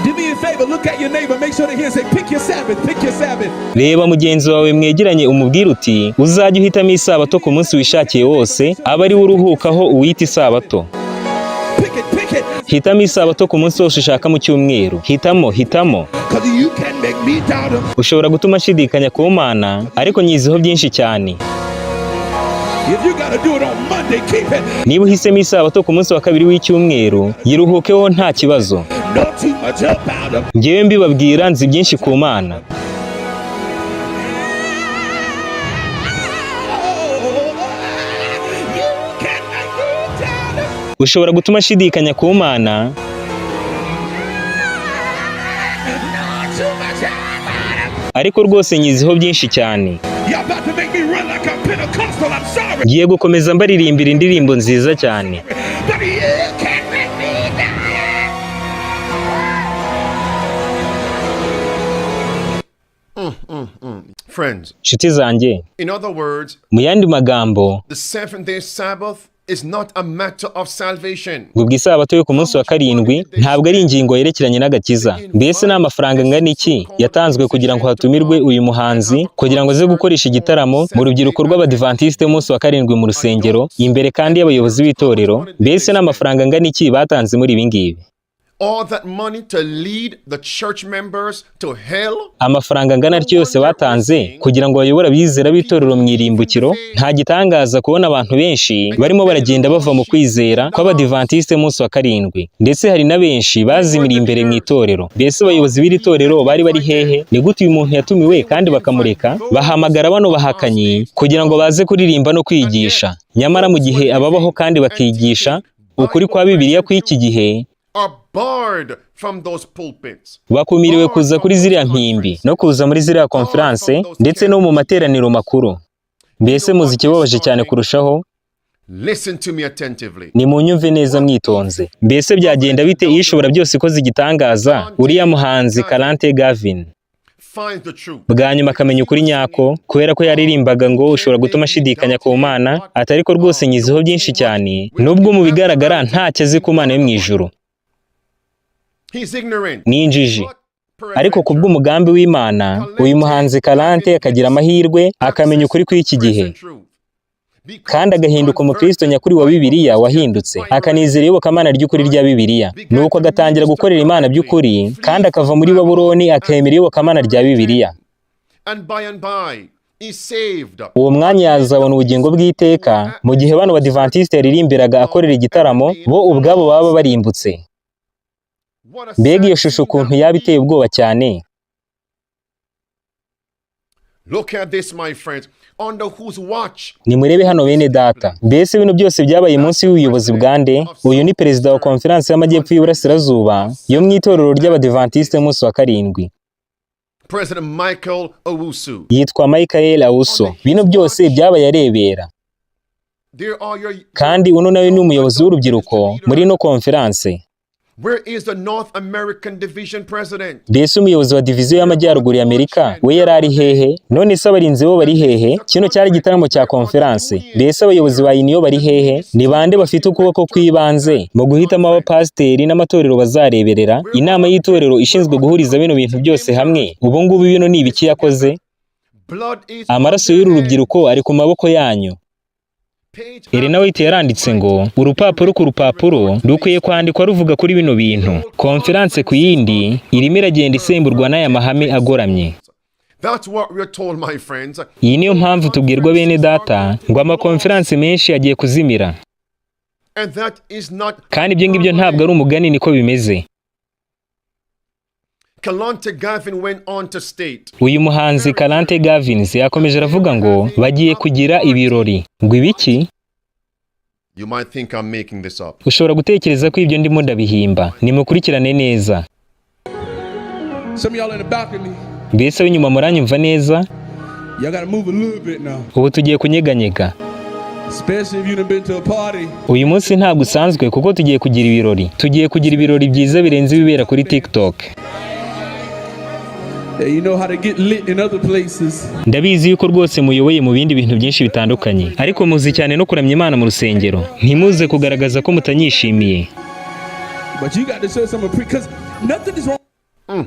Do me a favor, look at your neighbor, make sure they hear and say, pick your Sabbath, pick your Sabbath. Reba mugenzi wawe mwegeranye umubwire uti uzajye uhitamo isabato ku munsi wishakiye wose, abe ari wo uruhukaho uwita isabato. Pick it, pick it. Hitamo isabato ku munsi wose ushaka mu cyumweru. Hitamo, hitamo. Cause you can make me doubt him. Ushobora gutuma nshidikanya ku Mana, ariko nyiziho byinshi cyane. If you gotta do it on Monday, keep it. Niba uhisemo isabato ku munsi wa kabiri w'icyumweru, yiruhukeho nta kibazo. Know too much about him. Njyewe mbibabwira nzi byinshi ku Mana. Oh, you can make me doubt him. Ushobora gutuma nshidikanya ku Mana, Know too much about him. ariko rwose nyiziho byinshi cyane. Y'all about to make me run like I'm Pentecostal. I'm sorry. Ngiye gukomeza mbaririmbira indirimbo nziza cyane. But you can make me doubt him. Friends, Nshuti zanjye, in other words, mu yandi magambo, the seventh day Sabbath is not a matter of salvation. ngo ubwo isabato yo ku munsi wa karindwi ntabwo ari ingingo yerekeranye n'agakiza. Mbese ni amafaranga angana iki yatanzwe kugira ngo hatumirwe uyu muhanzi kugira ngo aze gukoresha igitaramo mu rubyiruko rw'Abadivantisite b'umunsi wa karindwi mu rusengero, imbere kandi y'abayobozi b'itorero? Mbese ni amafaranga angana iki batanze muri ibi ngibi? All that money to lead the church members to hell? Amafaranga angana atyo yose batanze kugira ngo bayobore abizera b'itorero mu irimbukiro. Nta gitangaza kubona abantu benshi barimo baragenda bava mu kwizera kw'Abadivantisite b'umunsi wa karindwi, ndetse hari na benshi bazimiriye imbere mu itorero. Mbese abayobozi b'iri torero bari bari hehe? Ni gute uyu muntu yatumiwe kandi bakamureka? Bahamagara bano bahakanyi kugira ngo baze kuririmba no kwigisha, nyamara mu gihe ababaho kandi bakigisha ukuri kwa Bibiliya kw'iki gihe Are barred from those pulpits. bakumiriwe kuza kuri ziriya mpimbi no kuza muri ziriya konferanse ndetse no mu materaniro makuru. Mbese muzi ikibabaje cyane kurushaho? Listen to me attentively. Nimunyumve neza mwitonze. Mbese byagenda bite iyo ishobora byose ikoze igitangaza uriya muhanzi Kalante Gavin Find the truth. bwa nyuma akamenya ukuri nyako, kubera ko yaririmbaga ngo ushobora gutuma ashidikanya ku Mana, atari ko rwose nyiziho byinshi cyane, nubwo mu bigaragara ntacyo azi ku Mana yo mu ijuru. He's ignorant. Ni injiji. Ariko ku bw'umugambi w'Imana, uyu muhanzi Kalante akagira amahirwe akamenya ukuri kw'iki gihe, kandi agahinduka umukristo nyakuri wa Bibiliya wahindutse, akanizera iyobokamana ry'ukuri rya Bibiliya. Nuko agatangira gukorera Imana by'ukuri, kandi akava muri Babuloni akemera iyobokamana rya Bibiliya. And by and by is saved. Uwo mwanya yazabona ubugingo bw'iteka, mu gihe bano Badivantiste yaririmbiraga akorera igitaramo, bo ubwabo baba barimbutse. What a Mbega iyo sad shusho scene ukuntu that yaba would iteye be. ubwoba cyane! Look at this, my friends. Under whose watch? Nimurebe hano bene data, mbese bino byose byabaye munsi y'ubuyobozi bwa nde? Uyu ni perezida wa konferansi y'amajyepfo y'Iburasirazuba yo mu itorero ry'Abadivantiste b'umunsi wa karindwi. President Michael Owusu. Yitwa Michael Awuso. Bino byose byabaye arebera. There are your Kandi uno nawe ni umuyobozi w'urubyiruko muri ino konferanse. Where is the North American Division president? Mbese umuyobozi wa diviziyo y'amajyaruguru ya Amerika we yari ari hehe? None se abarinzi bo bari hehe? Kino cyari igitaramo cya konferanse. Mbese abayobozi ba union bari hehe? Ni bande bafite ukuboko kw'ibanze mu guhitamo abapasiteri n'amatorero bazareberera? Inama y'itorero ishinzwe guhuriza bino bintu byose hamwe, ubu ngubu bino ni ibiki yakoze? Blood is Amaraso y'uru rubyiruko ari ku maboko yanyu. Page Elena White yaranditse ngo urupapuro ku rupapuro rukwiye kwandikwa ruvuga kuri bino bintu. Konferanse ku yindi irimo iragenda isemburwa n'aya mahame agoramye. That's what we're told, my friends. Iyi niyo mpamvu tubwirwa bene data ngo amakonferanse menshi agiye kuzimira. And that is not Kandi ibyo ngibyo ntabwo ari umugani, niko bimeze. Kalonte Gavin went on to state Uyu muhanzi Kalante Gavins yakomeje aravuga ngo bagiye kugira ibirori. Ngo ibiki? You might think I'm making this up. Ushobora gutekereza ko ibyo ndimo ndabihimba. Nimukurikirane neza. Some of y'all in the balcony, Mbese ab'inyuma muranyumva neza? y'all gotta move a little bit now. Ubu tugiye kunyeganyega. Especially if you done been to a party. Uyu munsi ntabwo usanzwe kuko tugiye kugira ibirori. Tugiye kugira ibirori byiza birenze ibibera kuri TikTok. Yeah, you know how to get lit in other places. Ndabizi yuko rwose muyoboye mu bindi bintu byinshi bitandukanye, ariko muzi cyane no kuramya Imana mu rusengero. Ntimuze kugaragaza ko mutanyishimiye. But you got to show some because nothing is wrong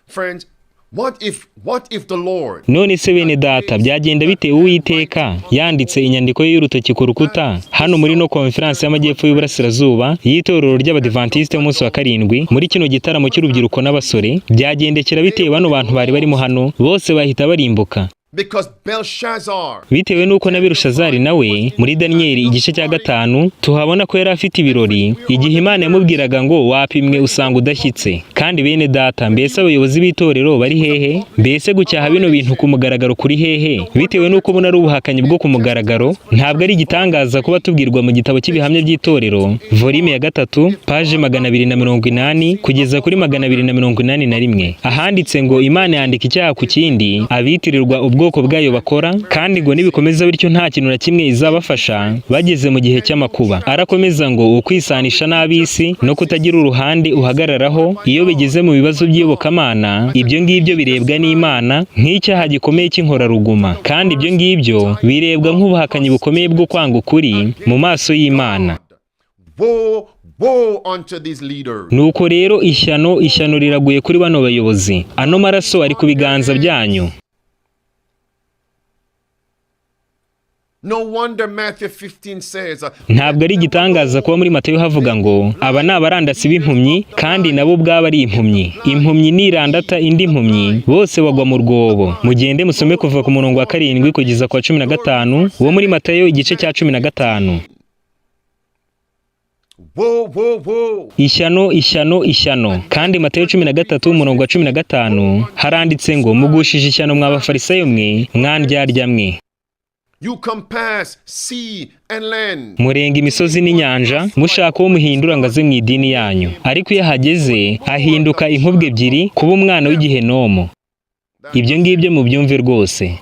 Friends, what if the Lord None se bene data, byagenda bite Uwiteka yanditse inyandiko ye y'urutoki ku rukuta hano muri no konferansi y'amajyepfo y'Uburasirazuba y'itorero ry'Abadivantiste b'umunsi wa karindwi, muri kino gitaramo cy'urubyiruko n'abasore? Byagendekera bite bano bantu bari barimo hano? Bose bahita barimbuka. Because Belshazzar Bitewe n'uko na Belushazari nawe muri Daniyeli igice cya 5 tuhabona ko yari afite ibirori igihe Imana yamubwiraga ngo wapimwe usanga udashyitse. Kandi bene data, mbese abayobozi b'itorero bari hehe? Mbese gucyaha bino bintu ku mugaragaro kuri hehe? Bitewe n'uko ubona ari ubuhakanyi bwo ku mugaragaro, ntabwo ari igitangaza kuba tubwirwa mu gitabo cy'ibihamya by'itorero, volume ya 3, page 280 kugeza kuri 281, ahanditse ngo Imana yandika icyaha ku kindi abitirirwa ubwoko bwayo bakora, kandi ngo nibikomeza bityo nta kintu na kimwe izabafasha bageze mu gihe cy'amakuba. Arakomeza ngo ukwisanisha n'ab'isi no kutagira uruhande uhagararaho iyo bigeze mu bibazo by'iyobokamana, ibyo ngibyo birebwa n'Imana nk'icyaha gikomeye cy'inkoraruguma, kandi ibyo ngibyo birebwa nk'ubuhakanyi bukomeye bwo kwanga ukuri mu maso y'Imana. Woe, woe unto these leaders. Nuko rero ishyano, ishyano riraguye kuri bano bayobozi. Ano maraso ari ku biganza byanyu. No wonder Matthew 15 says, Ntabwo ari igitangaza kuba muri Matayo havuga ngo aba ni abarandasi b'impumyi, kandi nabo ubwabo ari impumyi. Impumyi nirandata indi mpumyi, bose bagwa mu rwobo. Mugende musome kuva ku murongo wa 7 kugeza ku wa 15 wo muri Matayo igice cya 15. Woe, woe, woe. Ishyano, ishyano, ishyano. Kandi Matayo 13 umurongo wa 15 haranditse ngo mugushije ishyano mwa Bafarisayo mwe, mwandyarya mwe. You compass sea and land. Murenga imisozi n'inyanja mushaka uwo muhindura ngo aze mu idini yanyu, ariko iyo ahageze ahinduka inkubwe ebyiri kuba umwana w'igihenomo. Ibyo ngibyo mubyumve rwose.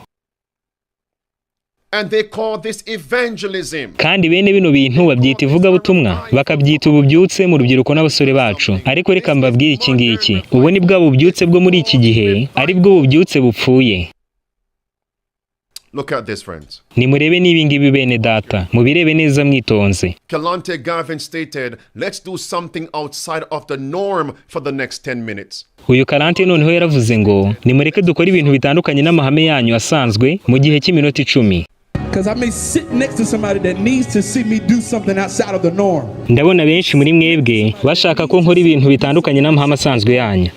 And they call this evangelism. Kandi bene bino bintu babyita ivugabutumwa, bakabyita ububyutse mu rubyiruko n'abasore bacu. Ariko reka mbabwire iki ngiki, ubu ni bwa bubyutse bwo muri iki gihe, ari bwo bubyutse bupfuye. Look at this, friends. Nimurebe n'ibi ngibi bene data, mubirebe neza mwitonze. Kalante Gavin stated, let's do something outside of the norm for the next 10 minutes. Uyu Kalante noneho yaravuze ngo nimureke dukore ibintu bitandukanye n'amahame yanyu asanzwe mu gihe cy'iminota 10. Because I may sit next to somebody that needs to see me do something outside of the norm. Ndabona benshi muri mwebwe bashaka ko nkora ibintu bitandukanye n'amahame asanzwe yanyu.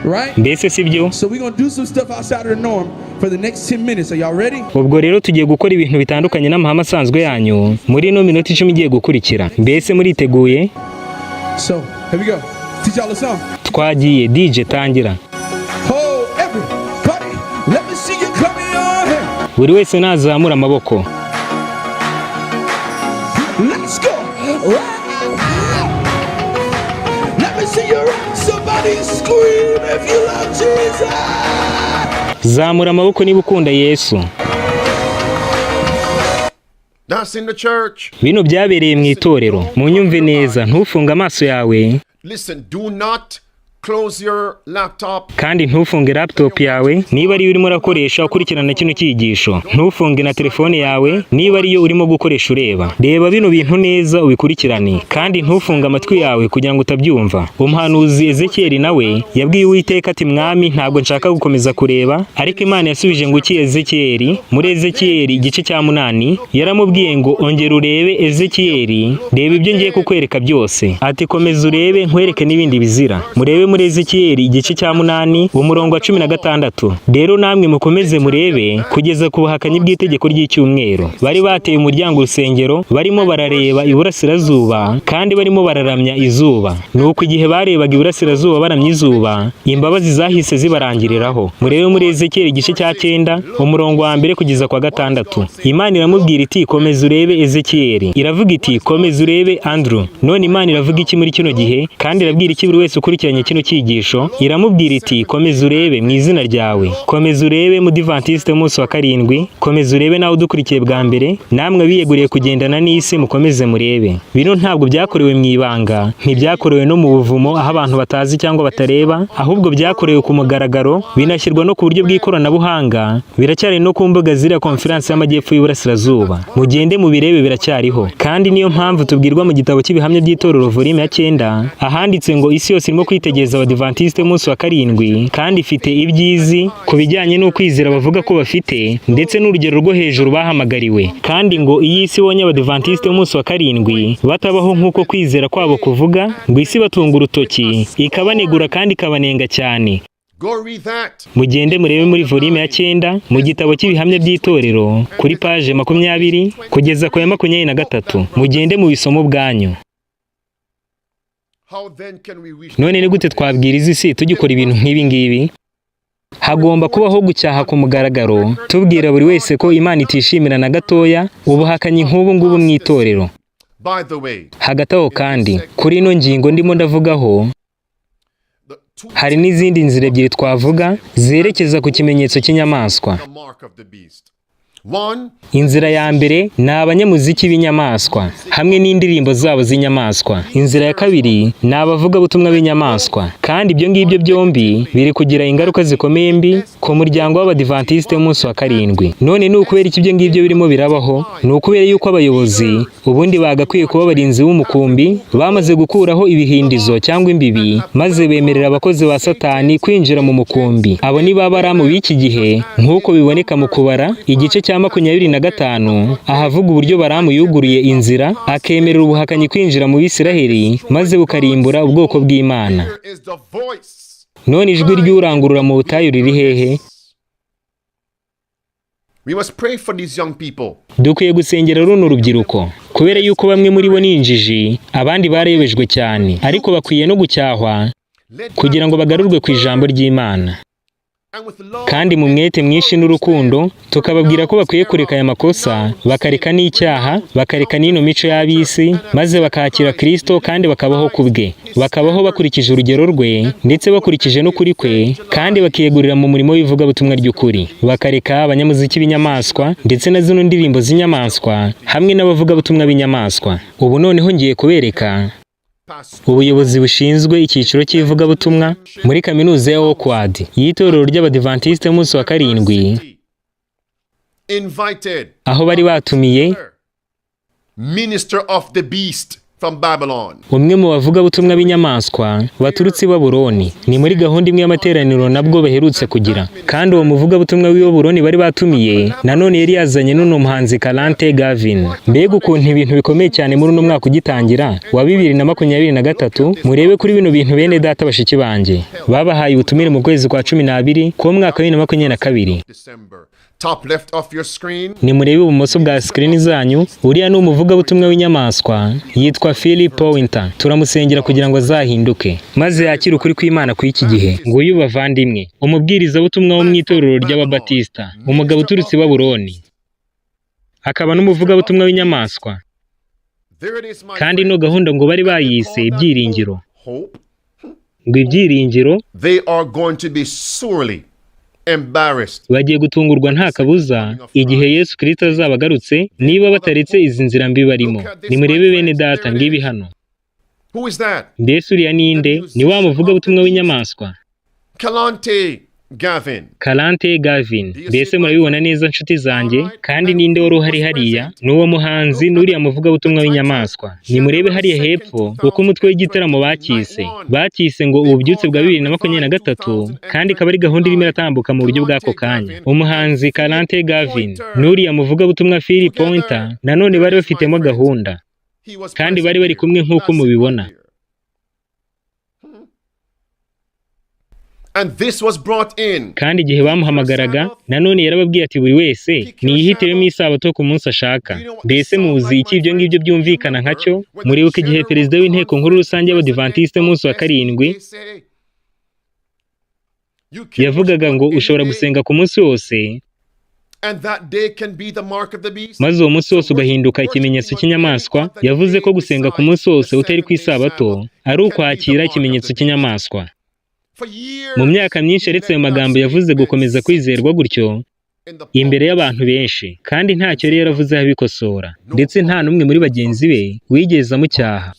Right? Mbese si byo? So we're gonna do some stuff outside of the norm for the next 10 minutes. Are y'all ready? Ubwo rero tugiye gukora ibintu bitandukanye n'amahame asanzwe yanyu muri ino minota 10 igiye gukurikira. Mbese muriteguye? So here we go. Teach y'all a song. Twagiye, DJ, tangira. Oh, everybody, let me see you clap your hand. Buri wese nazamura amaboko. Let's go. Let me see you rock. Somebody scream if you love Jesus. Zamura amaboko niba ukunda Yesu. That's in the church. Bino byabereye mu itorero. Munyumve neza, ntufunge amaso yawe. Listen, do not close your laptop. Kandi ntufunge laptop yawe niba ariyo urimo urakoresha ukurikirana kino cyigisho. Ntufunge na telefone yawe niba ariyo urimo gukoresha ureba. Reba bino bintu neza, ubikurikirane, kandi ntufunge amatwi yawe kugira ngo utabyumva. Umuhanuzi Ezekiyeli nawe yabwiye Uwiteka ati: "Mwami, ntabwo nshaka gukomeza kureba." Ariko Imana yasubije ngo iki Ezekiyeli? Muri Ezekiyeli igice cya 8 yaramubwiye ngo: "Ongera urebe, Ezekiyeli, reba ibyo ngiye kukwereka byose." Ati: "Komeza urebe, nkwereke n'ibindi bizira." Murebe muri Ezekiyeli igice cya 8, umurongo wa 16: "Rero namwe mukomeze murebe kugeza ku buhakanyi bw'itegeko ry'icyumweru. Bari bateye umuryango urusengero, barimo barareba iburasirazuba, kandi barimo bararamya izuba. Nuko igihe barebaga iburasirazuba baramya izuba, imbabazi zahise zibarangiriraho." Murebe muri Ezekiyeli igice cya 9, umurongo wa 1 kugeza kwa 6. Imana iramubwira iti: "Komeza urebe, Ezekiyeli." Iravuga iti: "Komeza urebe, Andrew." None Imana iravuga iki muri kino gihe? Kandi irabwira iki buri wese ukurikiranye kino cyigisho? Iramubwira iti: "Komeza urebe mu izina ryawe. Komeza urebe, Mudivantiste w'umunsi wa karindwi. Komeza urebe nawe udukurikiye bwa mbere. Namwe biyeguriye kugendana n'isi, mukomeze murebe." Bino ntabwo byakorewe mu ibanga, ntibyakorewe no mu buvumo aho abantu batazi cyangwa batareba, ahubwo byakorewe ku mugaragaro, binashyirwa no ku buryo bw'ikoranabuhanga. Biracyari no ku mbuga ziriya Konferansi y'Amajyepfo y'Uburasirazuba. Mugende mubirebe, biracyariho. Kandi niyo mpamvu tubwirwa mu gitabo cy'Ibihamya by'Itorero, volume ya 9, ahanditse ngo isi yose irimo kwitegereza Abadivantisite b'umunsi wa karindwi, kandi ifite ibyizi ku bijyanye n'ukwizera bavuga ko bafite ndetse n'urugero rwo hejuru bahamagariwe. Kandi ngo iyo isi ibonye Abadivantisite b'umunsi wa karindwi batabaho nk'uko kwizera kwabo kuvuga, ngo isi batunga urutoki, ikabanegura kandi ikabanenga cyane. Go read that. Mugende murebe muri volume ya 9 mu gitabo cy'Ibihamya by'Itorero, kuri paje 20 kugeza ku ya 23. Mugende mu bisomo ubwanyu. How then can we reach None ni gute twabwiriza isi tugikora ibintu nk'ibi ngibi? Hagomba kubaho gucyaha ku mugaragaro, tubwira buri wese ko Imana itishimira na gatoya ubuhakanyi nk'ubu ngubu mu itorero. By the way, Hagati aho kandi, kuri ino ngingo ndimo ndavugaho, the two hari n'izindi nzira ebyiri twavuga zerekeza ku kimenyetso cy'inyamaswa. The mark of the beast. One, Inzira ya mbere ni abanyamuziki b'inyamaswa hamwe n'indirimbo zabo z'inyamaswa. Inzira ya kabiri ni abavugabutumwa b'inyamaswa. Kandi ibyo ngibyo byombi biri kugira ingaruka zikomeye mbi ku muryango w'Abadivantisite w'umunsi wa karindwi. None ni ukubera iki ibyo ngibyo birimo birabaho? Ni ukubera yuko abayobozi, ubundi bagakwiye kuba abarinzi b'umukumbi, bamaze gukuraho ibihindizo cyangwa imbibi, maze bemerera abakozi ba Satani kwinjira mu mukumbi. Abo ni ba Baramu b'iki gihe, nk'uko biboneka mu Kubara igice cya 25, ahavuga uburyo Baramu yuguruye inzira akemerera ubuhakanyi kwinjira mu Bisiraheli, maze bukarimbura ubwoko bw'Imana. Here is the voice. None ijwi ry'urangurura mu butayu riri hehe? We must pray for these young people. Dukwiye gusengera runo rubyiruko, kubera yuko bamwe muri bo ni injiji, abandi barayobejwe cyane, ariko bakwiye no gucyahwa Let kugira ngo bagarurwe ku ijambo ry'Imana. And with love Kandi mu mwete mwinshi n'urukundo tukababwira ko bakwiye kureka aya makosa, bakareka n'icyaha, bakareka n'ino mico y'ab'isi, maze bakakira Kristo kandi bakabaho ku bwe, bakabaho bakurikije urugero rwe ndetse bakurikije n'ukuri kwe, kandi bakiyegurira mu murimo w'ivugabutumwa ry'ukuri, bakareka abanyamuziki b'inyamaswa ndetse na zino ndirimbo z'inyamaswa hamwe n'abavugabutumwa b'inyamaswa. Ubu noneho ngiye kubereka pass ubuyobozi bushinzwe icyiciro cy'ivugabutumwa muri Kaminuza ya Oakwood y'itorero ry'Abadivantisite b'umunsi wa karindwi, invited aho bari batumiye minister of the beast from Babylon. Umwe mu bavugabutumwa b'inyamaswa baturutse i Babuloni. Ni muri gahunda imwe y'amateraniro nabwo baherutse kugira, kandi uwo muvugabutumwa w'i Babuloni bari batumiye nanone yari yazanye n'uno muhanzi Kalante Gavin. Mbega ukuntu ibintu bikomeye cyane muri uno mwaka ugitangira wa 2023! Murebe kuri bino bintu, bene data, bashiki banjye. Babahaye ubutumire mu kwezi kwa 12 k'uwo mwaka wa 2022. December. Top left of your screen. Nimurebe ibumoso bwa sikirini zanyu, uriya ni umuvugabutumwa w'inyamaswa, yitwa Philip Pointer. Turamusengera kugira ngo azahinduke maze yakire ukuri kw'Imana kw'iki gihe. Nguyu, bavandimwe, umubwirizabutumwa wo mu itorero ry'Ababatisita, umugabo uturutse i Babuloni, akaba n'umuvugabutumwa w'inyamaswa. There it is, my Kandi ino friend. gahunda ngo bari bayise Ibyiringiro. Hope. Ngo Ibyiringiro. They are going to be sorely embarrassed. Bagiye gutungurwa nta kabuza igihe Yesu Kirisito azaba agarutse, niba bataretse izi nzira mbi barimo. Nimurebe, bene data, ngibi hano. Who is that? Mbese uriya ninde? Ni wa muvugabutumwa w'inyamaswa. Kalante Gavin. Kalante Gavin. Mbese murabibona neza, nshuti zanjye? Kandi ninde wari uhari hariya? Ni uwo muhanzi n'uriya muvugabutumwa w'inyamaswa. Nimurebe hariya hepfo uko umutwe w'igitaramo bakise. Bakise ngo Ububyutse bwa 2023, kandi ikaba ari gahunda irimo iratambuka mu buryo bw'ako kanya. Umuhanzi Kalante Gavin n'uriya muvugabutumwa Philip Pointer nanone bari bafitemo gahunda. He was Kandi bari bari kumwe nk'uko mubibona. And this was brought in. Kandi igihe bamuhamagaraga nanone yarababwiye ati: "Buri wese niyihitiremo isabato ku munsi ashaka." Mbese muzi icyo ibyo ngibyo byumvikana nkacyo? Muribuka igihe perezida w'inteko nkuru rusange y'Abadivantisite munsi wa karindwi yavugaga ngo ushobora gusenga ku munsi wose, And that day can be the mark of the beast. maze uwo munsi wose ugahinduka ikimenyetso cy'inyamaswa? Yavuze ko gusenga ku munsi wose utari ku isabato ari ukwakira ikimenyetso cy'inyamaswa. For years, Mu myaka myinshi yaretse ayo magambo yavuze gukomeza kwizerwa gutyo imbere y'abantu benshi, kandi ntacyo yari yaravuze abikosora, ndetse nta n'umwe muri bagenzi be wigeze amucyaha.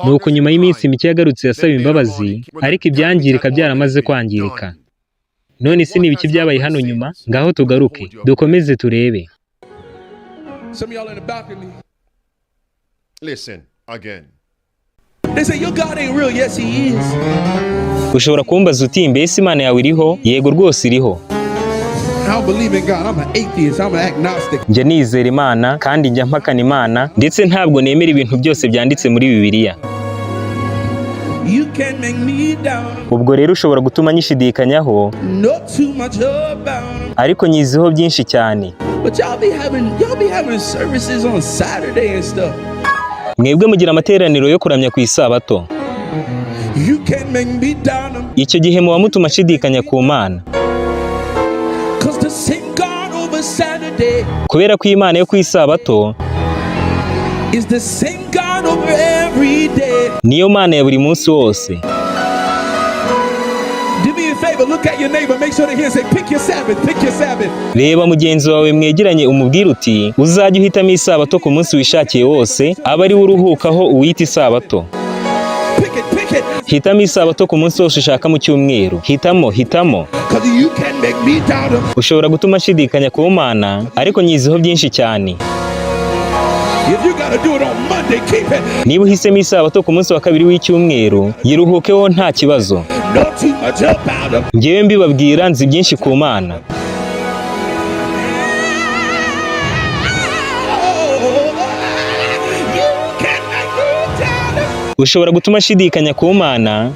Nuko nyuma y'iminsi mike yagarutse yasaba imbabazi, ariko ibyangirika byaramaze kwangirika. None se ni ibiki byabaye hano nyuma? Ngaho tugaruke dukomeze turebe. Some of y'all in the balcony. Listen again. They say, "Your God ain't real." Yes, he is. Ushobora kumbaza uti: "Mbese Imana yawe iriho?" Yego rwose, iriho. I don't believe in God. I'm an atheist. I'm an agnostic. Njya nizera Imana, kandi njya mpakana Imana, ndetse ntabwo nemera ibintu byose byanditse muri Bibiliya. You can make me doubt him. Ubwo rero ushobora gutuma nyishidikanyaho, Know too much about him. ariko nyiziho byinshi cyane. But y'all be having services on Saturday and stuff. Mwebwe mugira amateraniro yo kuramya ku isabato. You can make me doubt him. Icyo gihe muba mutuma nshidikanya ku Mana. 'Cause the same God over Saturday Kubera ko Imana yo ku isabato is the same God over every day. niyo Mana ya buri munsi wose. Do me a favor, look at your neighbor, make sure they hear, say, "Pick your Sabbath, pick your Sabbath." Reba mugenzi wawe mwegeranye, umubwire uti: "Uzajye uhitamo isabato ku munsi wishakiye wose, abe ari wo uruhukaho, uwita isabato." Pick it, pick it. Hitamo isabato ku munsi wose ushaka mu cyumweru. Hitamo, hitamo. 'Cause you can make me doubt him. Ushobora gutuma nshidikanya ku Mana, ariko nyiziho byinshi cyane. If you gotta do it on Monday, keep it. Niba uhisemo isabato ku munsi wa kabiri w'icyumweru, yiruhukeho nta kibazo. Know too much about him. Ngewe mbibabwira, nzi byinshi ku Mana. Oh, you can make me doubt him. Ushobora gutuma nshidikanya ku Mana, Know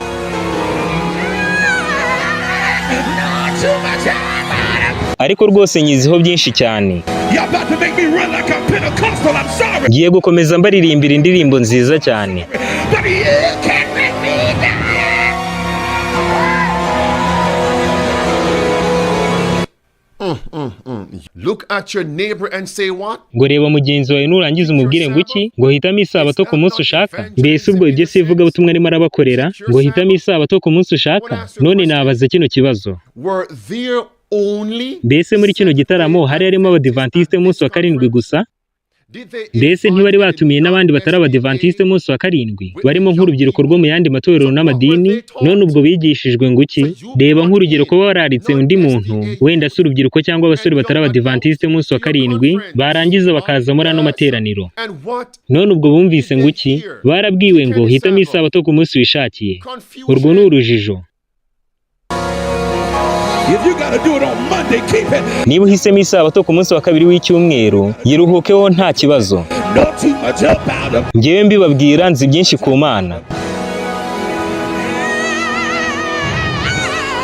too much about him. ariko rwose nyiziho byinshi cyane. Y'all about to make me run like I'm Pentecostal. I'm sorry. Ngiye gukomeza mbaririmbira indirimbo nziza cyane. But you can make me doubt him. Look at your neighbor and say what? Ngo reba mugenzi wawe, nurangiza umubwire ngo iki? Ngo hitamo isabato ku munsi ushaka. Mbese ubwo ibyo si ivugabutumwa arimo arabakorera? Ngo hitamo isabato ku munsi ushaka. None nabaza kino kibazo: Were there only Mbese muri kino gitaramo hari harimo Abadivantisite b'umunsi wa karindwi gusa? Mbese ntibari batumiye n'abandi batari Abadivantisite b'umunsi wa karindwi, barimo nk'urubyiruko rwo mu yandi matorero n'amadini? None ubwo bigishijwe ngo iki? Reba nk'urugero, kuba wararitse undi muntu, wenda se urubyiruko cyangwa abasore batari Abadivantisite b'umunsi wa karindwi, barangiza bakaza muri ano materaniro. And what? None ubwo bumvise ngo iki? Barabwiwe ngo hitamo isabato ku munsi wishakiye. Urwo ni urujijo. If you got to do it on Monday, keep it. Niba uhisemo isabato ku munsi wa kabiri w'icyumweru, yiruhukeho, nta kibazo. Know too much about them. Ngewe mbibabwira, nzi byinshi ku Mana.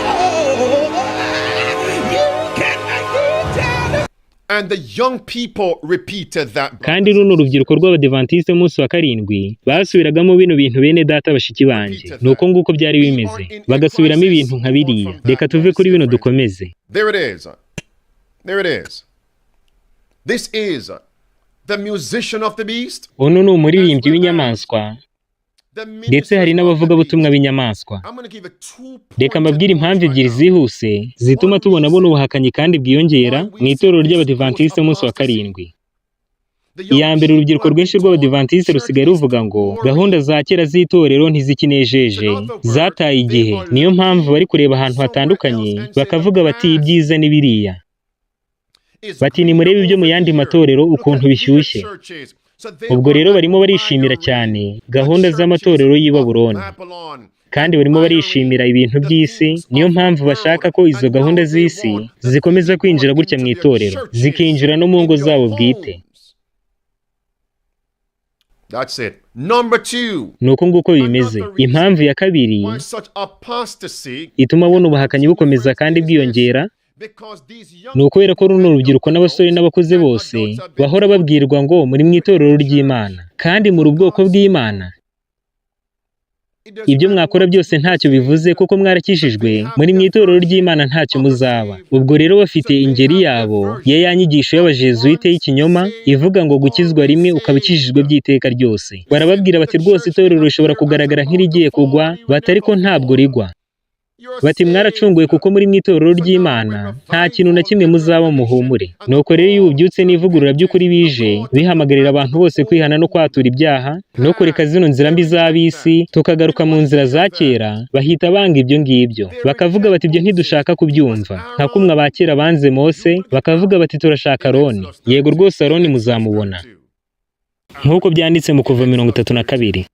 Oh, you can make me down. And the young people repeated that. Kandi runo rubyiruko rw'Abadivantisite b'umunsi wa karindwi basubiragamo bino bintu, bene data, bashiki banjye. Ni uko nguko byari bimeze, bagasubiramo ibintu nka biriya. Reka tuve kuri bino dukomeze. There it is. There it is. This is the musician of the beast. Uno ni umuririmbyi w'inyamaswa, The ndetse hari n'abavugabutumwa b'inyamaswa. I'm going to give a two Reka mbabwire impamvu ebyiri zihuse zituma tubona buno ubuhakanyi kandi bwiyongera mu itorero ry'Abadivantisite b'umunsi wa karindwi. Iya mbere, urubyiruko rwinshi rw'Abadivantisite rusigaye ruvuga ngo gahunda za kera z'itorero ntizikinejeje, zataye igihe. Niyo mpamvu bari kureba ahantu hatandukanye bakavuga bati ibyiza ni biriya, bati nimurebe ibyo mu yandi matorero ukuntu bishyushye. Ubwo rero barimo barishimira cyane gahunda z'amatorero y'i Babuloni, kandi barimo barishimira ibintu by'isi. Niyo mpamvu bashaka ko izo gahunda z'isi zikomeza kwinjira gutya mu itorero, zikinjira no mu ngo zabo bwite. That's it. Number two, Ni uko nguko bimeze. Impamvu ya kabiri why such apostasy ituma buno ubuhakanyi bukomeza kandi bwiyongera because these young ni ukubera ko runo rubyiruko n'abasore n'abakuze bose bahora babwirwa ngo muri mu itorero ry'Imana kandi muri ubwoko bw'Imana, ibyo mwakora byose ntacyo bivuze kuko mwarakijijwe, muri mu itorero ry'Imana, ntacyo muzaba. Ubwo rero bafite ingeri yabo ya ya nyigisho y'Abajezuwite y'ikinyoma ivuga ngo gukizwa rimwe ukaba ukijijwe by'iteka ryose. Barababwira bati rwose itorero rishobora kugaragara nk'irigiye kugwa, bati ariko ntabwo rigwa, bati mwaracunguwe kuko muri mu itorero ry'Imana, nta kintu na kimwe muzaba, muhumure. Nuko rero iyo ububyutse n'ivugurura by'ukuri bije bihamagarira abantu bose kwihana no kwatura ibyaha no kureka zino nzira mbi z'ab'isi, tukagaruka mu nzira za kera, bahita banga ibyo ngibyo, bakavuga bati ibyo ntidushaka kubyumva, nka kumwe aba kera banze Mose bakavuga bati turashaka Aroni. Yego rwose, Aroni muzamubona, nk'uko byanditse mu Kuva 32.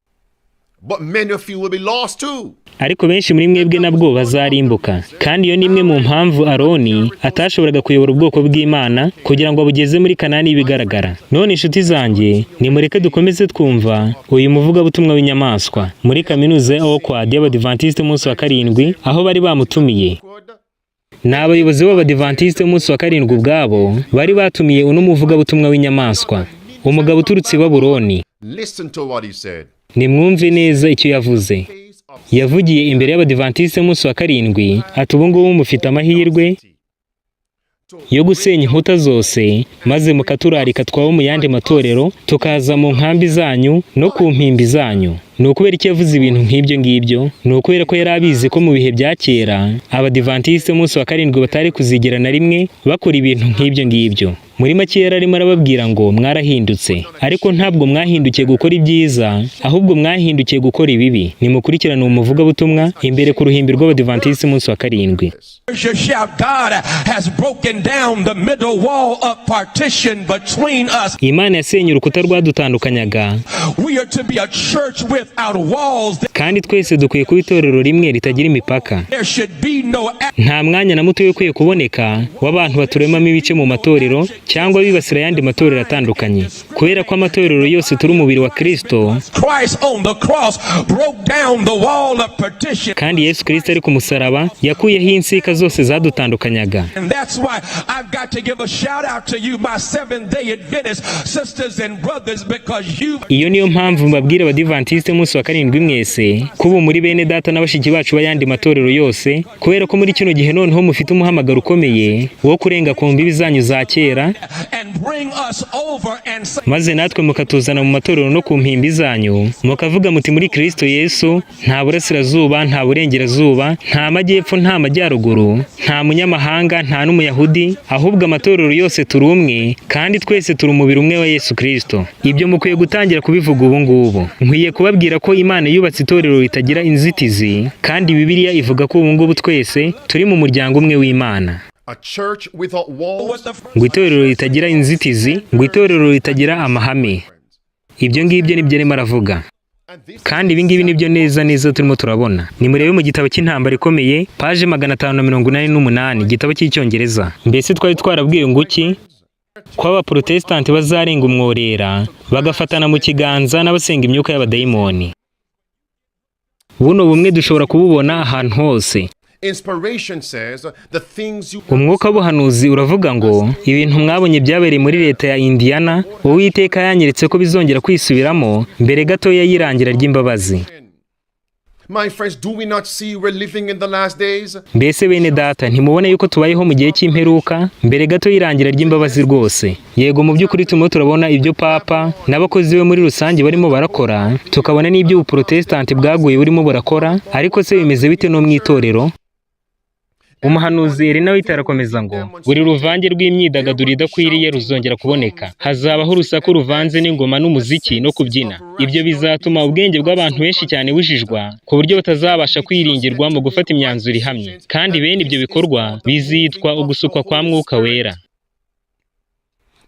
But many of you will be lost too. Ariko benshi muri mwebwe nabwo bazarimbuka. Kandi iyo ni imwe mu mpamvu Aroni atashoboraga kuyobora ubwoko bw'Imana kugira ngo abugeze muri Kanani y'ibigaragara. None inshuti zanjye, nimureke dukomeze twumva uyu muvugabutumwa w'inyamaswa muri kaminuza ya Oakwood y'Abadivantisite umunsi wa karindwi, aho bari bamutumiye. Ni abayobozi b'Abadivantisite b'umunsi wa karindwi ubwabo bari batumiye uno muvugabutumwa w'inyamaswa, umugabo uturutse i Babuloni. Listen to what he said. Nimwumve neza icyo yavuze. Yavugiye imbere y'Abadivantisite b'umunsi wa karindwi ati ubu ngubu mufite amahirwe yo gusenya inkuta zose maze mukaturarika twaba mu yandi matorero, tukaza mu nkambi zanyu no ku mpimbi zanyu. Ni ukubera icyo yavuze ibintu nk'ibyo ngibyo? Ni ukubera ko yari abizi ko mu bihe bya kera Abadivantisite b'umunsi wa karindwi batari kuzigera na rimwe bakora ibintu nk'ibyo ngibyo. Muri make yari arimo arababwira ngo mwarahindutse, ariko ntabwo mwahindukiye gukora ibyiza, ahubwo mwahindukiye gukora ibibi. Nimukurikirane uwo muvugabutumwa imbere ku ruhimbi rw'Abadivantisite b'umunsi wa karindwi. You shout, God has broken down the middle wall of partition between us. Imana yasenye urukuta rwadutandukanyaga. We are to be a church without walls. Kandi twese dukwiye kuba itorero rimwe ritagira imipaka. There should be no Nta mwanya na muto ukwiye kuboneka w'abantu baturemamo ibice mu matorero cyangwa bibasira ayandi matorero atandukanye, kubera ko amatorero yose turi umubiri wa Kristo. Christ on the cross broke down the wall of partition. Kandi Yesu Kristo ari ku musaraba yakuyeho insika zose zadutandukanyaga. And that's why I've got to give a shout out to you, my Seventh Day Adventist sisters and brothers, because you Iyo niyo mpamvu mbabwira Abadivantisite umunsi wa karindwi mwese ko ubu muri bene data na bashiki bacu b'ayandi matorero yose, kubera ko muri kino gihe noneho mufite umuhamagaro ukomeye wo kurenga ku mbibi zanyu za kera and And bring us over and say, Maze natwe mukatuzana mu matorero no ku mpimbi zanyu, mukavuga muti muri Kristo Yesu nta burasirazuba, nta burengerazuba, nta majyepfo, nta majyaruguru, nta munyamahanga, nta n'umuyahudi, ahubwo amatorero yose turi umwe kandi twese turi umubiri umwe wa Yesu Kristo. Ibyo mukwiye gutangira kubivuga ubu ngubu. Nkwiye kubabwira ko Imana yubatse itorero ritagira inzitizi, kandi Bibiliya ivuga ko ubu ngubu twese turi mu muryango umwe w'Imana. A church without walls. What the Ngo itorero ritagira inzitizi, ngo itorero ritagira amahame. Ibyo ngibyo nibyo arimo aravuga. And this Kandi ibi ngibi nibyo neza neza turimo turabona. Nimurebe mu gitabo cy'Intambara Ikomeye, paje 588, igitabo cy'Icyongereza. Mbese twari twarabwiwe ngo iki? Ko Abaprotesitanti bazarenga umworera bagafatana mu kiganza n'abasenga imyuka y'abadayimoni. Buno bumwe dushobora kububona ahantu hose. Inspiration says the things you Umwuka w'ubuhanuzi uravuga ngo ibintu mwabonye byabereye muri leta ya Indiana, Uwiteka yanyeretse ko bizongera kwisubiramo mbere gatoya y'irangira ry'imbabazi. My friends, do we not see we're living in the last days? Mbese bene data, ntimubona yuko tubayeho mu gihe cy'imperuka mbere gato y'irangira ry'imbabazi rwose? Yego, mu by'ukuri turimo turabona ibyo papa n'abakozi be muri rusange barimo barakora, tukabona n'ibyo Ubuprotesitanti bwaguye burimo burakora, ariko se bimeze bite no mu itorero? Umuhanuzi Elena White arakomeza ngo buri ruvange rw'imyidagaduro idakwiriye ruzongera kuboneka. Hazabaho urusaku ruvanze n'ingoma n'umuziki no kubyina. Ibyo bizatuma ubwenge bw'abantu benshi cyane bujijwa, ku buryo batazabasha kwiringirwa mu gufata imyanzuro ihamye. Kandi bene ibyo bikorwa bizitwa ugusukwa kwa Mwuka Wera.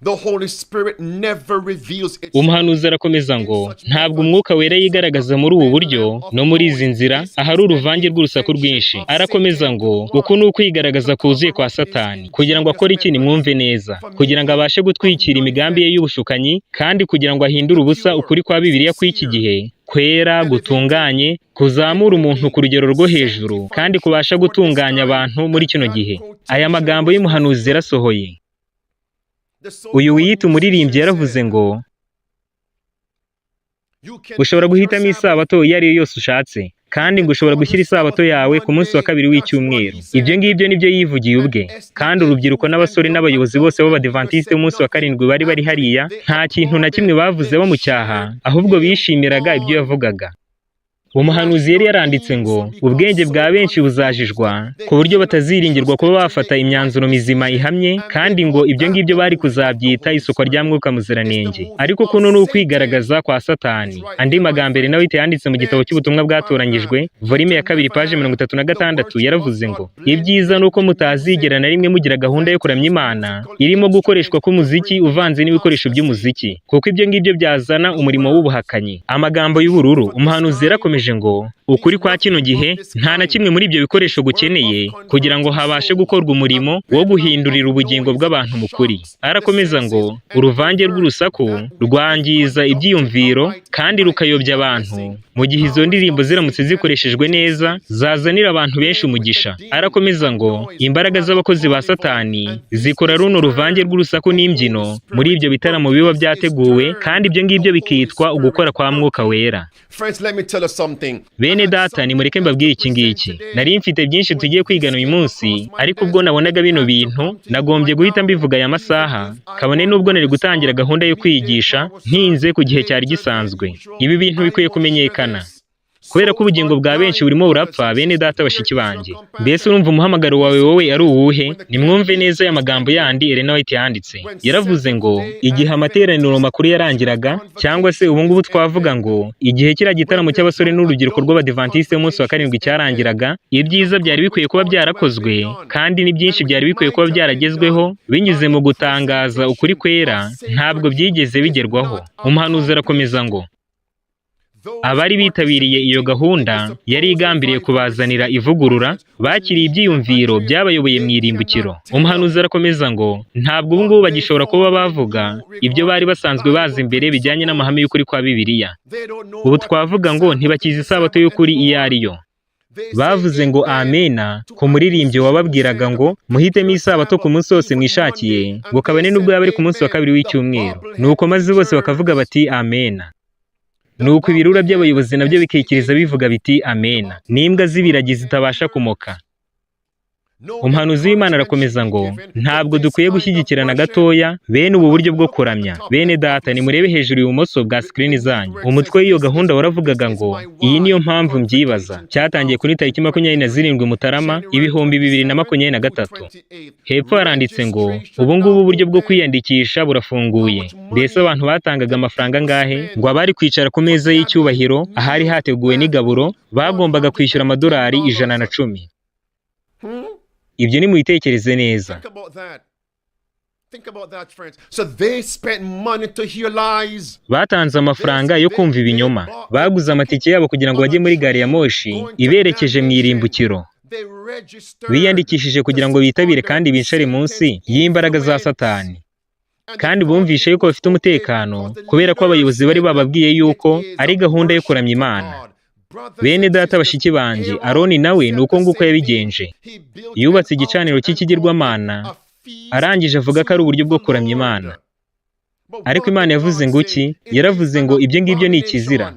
The Holy Spirit never reveals itself. Umuhanuzi arakomeza ngo ntabwo Umwuka Wera yigaragaza muri ubu buryo no muri izi nzira ahari uruvange rw'urusaku rwinshi. Arakomeza ngo uku ni ukwigaragaza kuzuye kwa Satani kugira ngo akore iki? Nimwumve neza: kugira ngo abashe gutwikira imigambi ye y'ubushukanyi, kandi kugira ngo ahindure ubusa ukuri kwa Bibiliya kw'iki gihe kwera gutunganye, kuzamura umuntu ku rugero rwo hejuru kandi kubasha gutunganya abantu muri kino gihe. Aya magambo y'umuhanuzi yarasohoye. Uyu wiyita umuririmbyi yaravuze ngo ushobora guhitamo isabato iyo ari yo yose ushatse, kandi ngo ushobora gushyira isabato yawe ku munsi wa kabiri w'icyumweru. Ibyo ngibyo nibyo yivugiye ubwe. Kandi urubyiruko n'abasore n'abayobozi bose b'Abadivantisite b'umunsi wa karindwi bari bari hariya, nta kintu na kimwe bavuze bamucyaha, ahubwo bishimiraga ibyo yavugaga. Umuhanuzi yari yaranditse ngo ubwenge bwa benshi buzajijwa ku buryo bataziringirwa kuba bafata imyanzuro mizima ihamye, kandi ngo ibyo ngibyo bari kuzabyita isukwa rya Mwuka Muziranenge. Ariko kuno ni ukwigaragaza kwa Satani. Andi magambo Elena White yanditse mu gitabo cy'Ubutumwa Bwatoranyijwe, volume ya 2, paje 36, yaravuze ngo ibyiza ni uko mutazigera na rimwe mugira gahunda yo kuramya Imana irimo gukoreshwa k'umuziki uvanze n'ibikoresho by'umuziki, kuko ibyo ngibyo byazana umurimo w'ubuhakanyi. Amagambo y'ubururu. Umuhanuzi yarakomeje ngo ukuri kwa kino gihe nta na kimwe muri ibyo bikoresho gukeneye kugira ngo habashe gukorwa umurimo wo guhindurira ubugingo bw'abantu mu kuri. Arakomeza ngo uruvange rw'urusaku rwangiza ibyiyumviro kandi rukayobya abantu, mu gihe izo ndirimbo ziramutse zikoreshejwe neza zazanira abantu benshi umugisha. Arakomeza ngo imbaraga z'abakozi ba Satani zikora runo ruvange rw'urusaku n'imbyino muri ibyo bitaramo biba byateguwe, kandi ibyo ngibyo bikitwa ugukora kwa Mwuka Wera. Friends, let me tell you something. Bene data, nimureke mbabwire iki ngiki. Nari mfite byinshi tugiye kwigana uyu munsi, ariko ubwo nabonaga bino bintu nagombye guhita mbivuga aya masaha, kabone n'ubwo nari gutangira gahunda yo kwigisha ntinze ku gihe cyari gisanzwe. Ibi bintu bikwiye kumenyekana kubera ko ubugingo bwa benshi burimo burapfa. Bene data, bashiki banjye, mbese urumva umuhamagaro wawe wowe ari uwuhe? Nimwumve neza aya magambo yandi Elena White yanditse. Yaravuze ngo igihe amateraniro makuru yarangiraga, cyangwa se ubu ngubu twavuga ngo igihe kiriya gitaramo cy'abasore n'urubyiruko rw'Abadivantisite b'umunsi wa karindwi cyarangiraga, ibyiza byari bikwiye kuba byarakozwe kandi ni byinshi byari bikwiye kuba byaragezweho binyuze mu gutangaza ukuri kwera ntabwo byigeze bigerwaho. Umuhanuzi arakomeza ngo abari bitabiriye iyo gahunda yari igambiriye kubazanira ivugurura bakiriye ibyiyumviro byabayoboye mu irimbukiro. Umuhanuzi arakomeza ngo ntabwo ubu ngubu bagishobora kuba bavuga ibyo bari basanzwe bazi imbere bijyanye n'amahame y'ukuri kwa Bibiliya. Ubu twavuga ngo ntibakizi isabato y'ukuri iyo ari yo. Bavuze ngo amena ku muririmbyi wababwiraga ngo muhitemo isabato ku munsi wose mwishakiye, ngo kabone n'ubwo yaba ari ku munsi wa kabiri w'icyumweru. Nuko maze bose bakavuga bati amena. Nuko ibirura by'abayobozi nabyo bikikiriza bivuga biti amena, n'imbwa z'ibiragi zitabasha kumoka. Umuhanuzi w'Imana arakomeza ngo ntabwo dukwiye gushyigikirana gatoya bene ubu buryo bwo kuramya. Bene data, nimurebe hejuru ibumoso bwa sikirini zanyu. Umutwe w'iyo gahunda waravugaga ngo iyi niyo mpamvu mbyibaza. Cyatangiye kuri tariki 27 Mutarama 2023. Hepfo haranditse ngo ubu ngubu uburyo bwo kwiyandikisha burafunguye. Mbese abantu batangaga amafaranga angahe? Ngo abari kwicara ku meza y'icyubahiro ahari hateguwe n'igaburo bagombaga kwishyura amadolari 110. Ibyo nimubitekereze neza. Think about that. Think about that, friends. So they spent money to hear lies. Batanze amafaranga yo kumva ibinyoma. Baguze amatike yabo kugira ngo bajye muri gari ya moshi iberekeje mu irimbukiro. They registered Biyandikishije kugira ngo bitabire kandi bicare munsi y'imbaraga za Satani. Kandi bumvishe yuko bafite umutekano kubera ko abayobozi bari bababwiye yuko ari gahunda yo kuramya Imana. Bene data, bashiki banjye, Aroni nawe ni uko nguko yabigenje. Yubatse igicaniro cy'ikigirwamana, arangije avuga ko ari uburyo bwo kuramya Imana. Ariko Imana yavuze ngo iki? Yaravuze ngo ibyo ngibyo ni ikizira.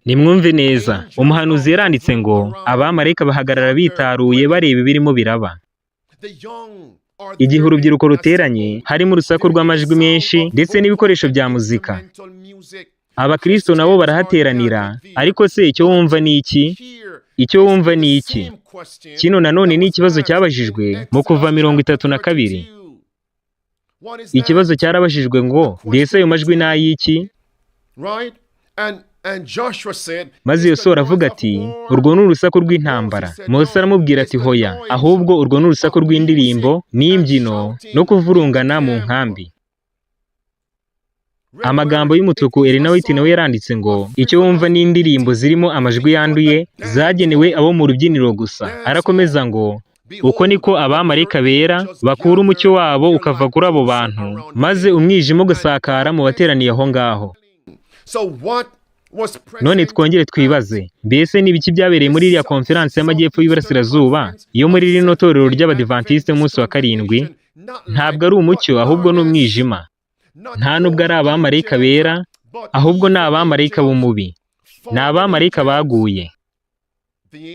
Nimwumve neza, umuhanuzi yaranditse ngo abamarayika bahagarara bitaruye bareba ibirimo biraba. Igihe urubyiruko ruteranye, harimo urusaku rw'amajwi menshi ndetse n'ibikoresho bya muzika. Abakristo nabo barahateranira, ariko se icyo wumva ni iki? Icyo wumva ni iki? Kino nanone ni ikibazo cyabajijwe mu Kuva 32. Ikibazo cyarabajijwe ngo mbese ayo majwi ni ay'iki? Maze Yosuwa aravuga ati urwo ni urusaku rw'intambara. Mose aramubwira ati hoya, ahubwo urwo ni urusaku rw'indirimbo n'imbyino no kuvurungana mu nkambi. Amagambo y'umutuku Elena White nawe yaranditse ngo icyo wumva ni indirimbo zirimo amajwi yanduye zagenewe abo mu rubyiniro gusa. Arakomeza ngo uko niko abamarayika bera bakura umucyo wabo ukava kuri abo bantu, maze umwijima ugasakara mu bateraniye aho ngaho. None twongere twibaze, mbese ni ibiki byabereye muri iriya konferansi y'amajyepfo y'Iburasirazuba yo muri rino torero ry'Abadivantisite umunsi wa 7? Ntabwo ari umucyo, ahubwo ni umwijima. Nta nubwo ari abamarayika bera, ahubwo ni abamarayika b'umubi. Ni abamarayika baguye.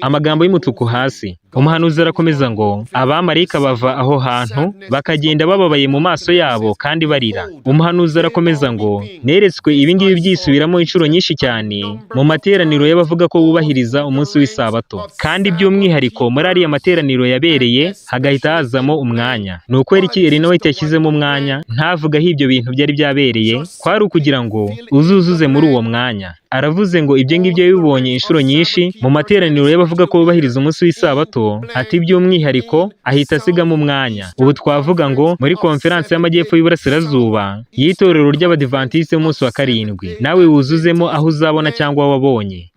Amagambo y'umutuku hasi. Umuhanuzi arakomeza ngo abamarayika bava aho hantu bakagenda bababaye mu maso yabo kandi barira. Umuhanuzi arakomeza ngo neretswe ibi ngibi byisubiramo inshuro nyinshi cyane mu materaniro y'abavuga ko bubahiriza umunsi w'isabato, kandi by'umwihariko muri ariya materaniro yabereye hagahita hazamo umwanya. Ni ukwera iki Elena White yashyizemo umwanya ntavuga aho ibyo bintu byari byabereye? Kwari ukugira ngo uzuzuze muri uwo mwanya. Aravuze ngo ibyo ngibyo yabibonye inshuro nyinshi mu materaniro y'abavuga ko bubahiriza umunsi w'isabato, ati by'umwihariko ahita asigamo umwanya. Ubu twavuga ngo muri konferansi y'amajyepfo y'Iburasirazuba y'itorero ry'Abadivantisite umunsi wa 7, nawe wuzuzemo aho uzabona cyangwa wabonye.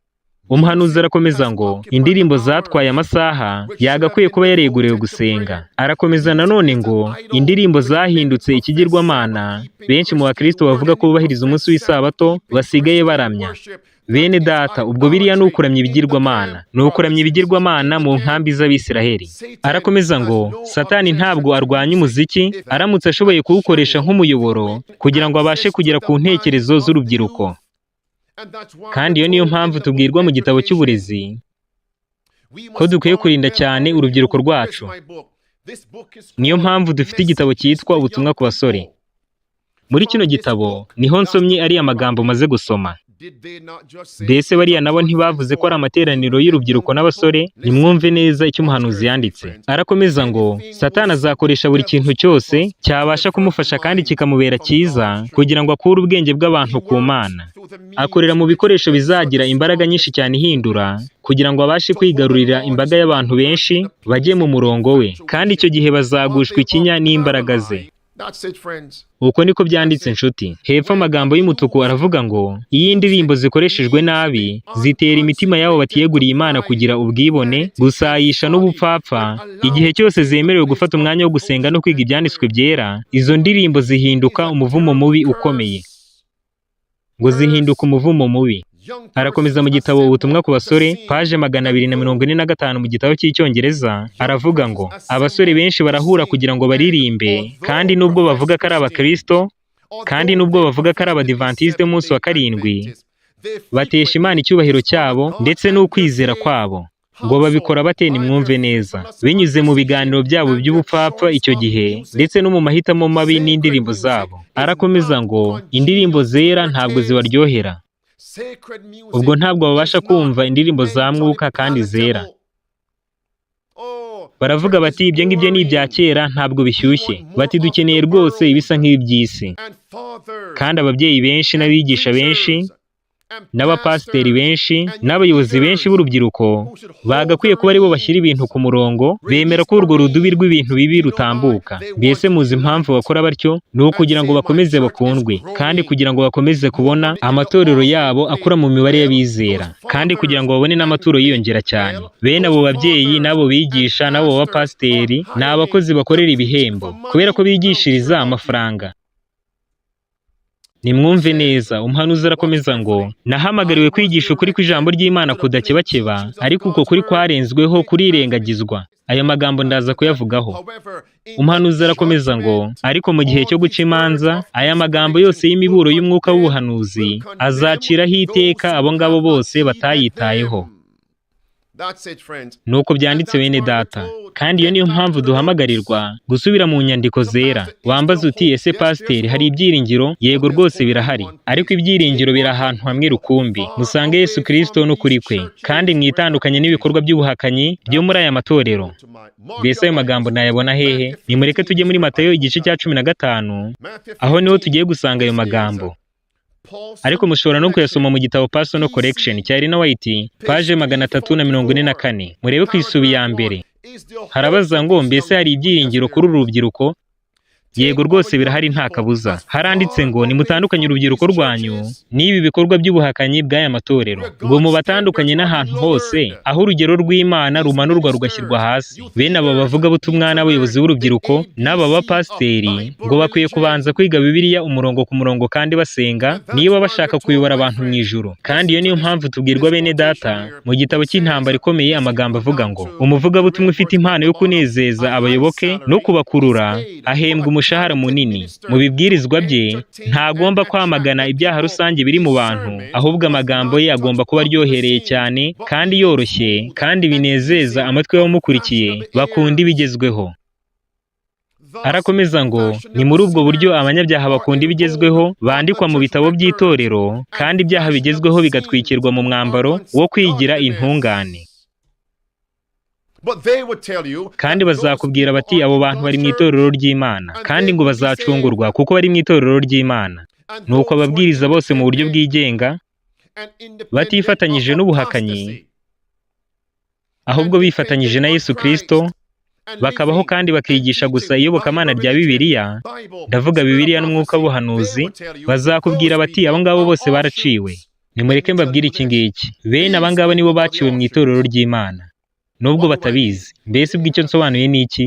Umuhanuzi arakomeza ngo indirimbo zatwaye amasaha yagakwiye kuba yareguriwe gusenga. Arakomeza nanone ngo indirimbo zahindutse ikigirwamana, benshi mu bakristo bavuga ko bubahiriza umunsi w'isabato basigaye baramya. Bene data, ubwo biriya ni ukuramya ibigirwamana, ni ukuramya ibigirwamana mu nkambi z'Abisiraheli. Arakomeza ngo Satani ntabwo arwanya umuziki, aramutse ashoboye kuwukoresha nk'umuyoboro kugira ngo abashe kugera ku ntekerezo z'urubyiruko. Kandi iyo niyo mpamvu tubwirwa mu gitabo cy'uburezi ko dukwiye kurinda cyane urubyiruko rwacu. Niyo mpamvu dufite igitabo cyitwa Ubutumwa ku basore. Muri kino gitabo niho nsomye ariya magambo maze gusoma. Mbese bariya nabo ntibavuze ko ari amateraniro y'urubyiruko n'abasore? Nimwumve neza icyo umuhanuzi yanditse. Arakomeza ngo Satani azakoresha buri kintu cyose cyabasha kumufasha kandi kikamubera cyiza kugira ngo akure ubwenge bw'abantu ku Mana. Akorera mu bikoresho bizagira imbaraga nyinshi cyane ihindura kugira ngo abashe kwigarurira imbaga y'abantu benshi bajye mu murongo we, kandi icyo gihe bazagushwa ikinya n'imbaraga ze. Uko niko byanditse nshuti. Hepfo amagambo y'umutuku aravuga ngo iyo indirimbo zikoreshejwe nabi zitera imitima y'abo batiyeguriye Imana kugira ubwibone, gusayisha n'ubupfapfa. Igihe cyose zemerewe gufata umwanya wo gusenga no kwiga ibyanditswe byera, izo ndirimbo zihinduka umuvumo mubi ukomeye. Ngo zihinduka umuvumo mubi. Arakomeza mu gitabo Ubutumwa ku basore, paje 245 mu gitabo cy'Icyongereza, aravuga ngo abasore benshi barahura kugira ngo baririmbe, kandi nubwo bavuga ko ari Abakristo, kandi nubwo bavuga ko ari Abadivantisite umunsi wa 7, Batesha Imana icyubahiro cyabo ndetse n'ukwizera kwabo. Ngo babikora bate? Nimwumve neza. Binyuze mu biganiro byabo by'ubupfapfa icyo gihe, ndetse no mu mahitamo mabi n'indirimbo zabo. Arakomeza ngo indirimbo zera ntabwo zibaryohera. Ubwo ntabwo babasha kumva indirimbo za mwuka kandi zera. Baravuga bati ibyo ngibyo ni ibya kera, ntabwo bishyushye. Bati dukeneye rwose ibisa nk'iby'isi. Kandi ababyeyi benshi n'abigisha benshi n'abapasiteri benshi n'abayobozi benshi b'urubyiruko bagakwiye kuba aribo bashyira ibintu ku murongo, bemera ko urwo rudubi rw'ibintu bibi rutambuka. Mbese muzi impamvu bakora batyo? Ni ukugira ngo bakomeze bakundwe, kandi kugira ngo bakomeze kubona amatorero yabo akura mu mibare y'abizera, kandi kugira ngo babone n'amaturo yiyongera cyane. Bene abo babyeyi n'abo bigisha n'abo bapasiteri ni abakozi bakorera ibihembo, kubera ko bigishiriza amafaranga. Nimwumve neza, umuhanuzi arakomeza ngo nahamagariwe kwigisha ukuri kw'ijambo ry'Imana kudakebakeba, ariko uko kuri kwarenzweho kurirengagizwa. Aya magambo ndaza kuyavugaho. Umuhanuzi arakomeza ngo ariko mu gihe cyo guca imanza, aya magambo yose y'imiburo y'umwuka w'ubuhanuzi azaciraho iteka abo ngabo bose batayitayeho. Nuko byanditse bene data. Kandi iyo niyo mpamvu duhamagarirwa gusubira mu nyandiko zera. Wambaza uti ese pasiteri hari ibyiringiro? Yego rwose birahari, ariko ibyiringiro biri ahantu hamwe rukumbi. Musange Yesu Kristo n'ukuri kwe, kandi mwitandukanye n'ibikorwa by'ubuhakanyi byo muri aya matorero. Mbese ayo magambo nayabona hehe? Nimureke tujye muri Matayo igice cya 15, aho niho tugiye gusanga ayo magambo. Ariko mushobora no kuyasoma mu gitabo Personal Collection cya Elena White, page 344. Murebe ku isubi ya mbere. Harabaza ngo mbese hari ibyiringiro kuri uru rubyiruko? Yego rwose birahari, nta kabuza. Haranditse ngo nimutandukanye urubyiruko rwanyu n'ibi bikorwa by'ubuhakanyi bw'aya matorero, ngo mubatandukanye n'ahantu hose aho urugero rw'Imana rumanurwa rugashyirwa hasi. Bene aba bavugabutumwa n'abayobozi b'urubyiruko n'aba bapasiteri ngo bakwiye kubanza kwiga Bibiliya umurongo ku murongo kandi basenga niba bashaka kuyobora abantu mu ijuru. Kandi iyo niyo mpamvu tubwirwa bene data mu gitabo cy'intambara ikomeye amagambo avuga ngo umuvugabutumwa ufite impano yo kunezeza abayoboke no kubakurura ahembwa umushahara munini. Mu bibwirizwa bye ntagomba kwamagana ibyaha rusange biri mu bantu, ahubwo amagambo ye agomba kuba aryohereye cyane kandi yoroshye kandi binezeza amatwi y'abamukurikiye bakunda ibigezweho. Arakomeza ngo ni muri ubwo buryo abanyabyaha bakunda ibigezweho bandikwa mu bitabo by'itorero, kandi ibyaha bigezweho bigatwikirwa mu mwambaro wo kwigira intungane. Kandi bazakubwira bati abo bantu bari mu itorero ry'Imana, kandi ngo bazacungurwa kuko bari mu itorero ry'Imana. Nuko ababwiriza bose mu buryo bwigenga batifatanyije n'ubuhakanyi, ahubwo bifatanyije na Yesu Kristo, bakabaho kandi bakigisha gusa iyobokamana rya Bibiliya, ndavuga Bibiliya n'umwuka w'ubuhanuzi, bazakubwira bati abo ngabo bose baraciwe. Nimureke mbabwire iki ngiki, bene aba ngaba nibo baciwe mu itorero ry'Imana, nubwo batabizi. Mbese ubwo icyo nsobanuye ni iki?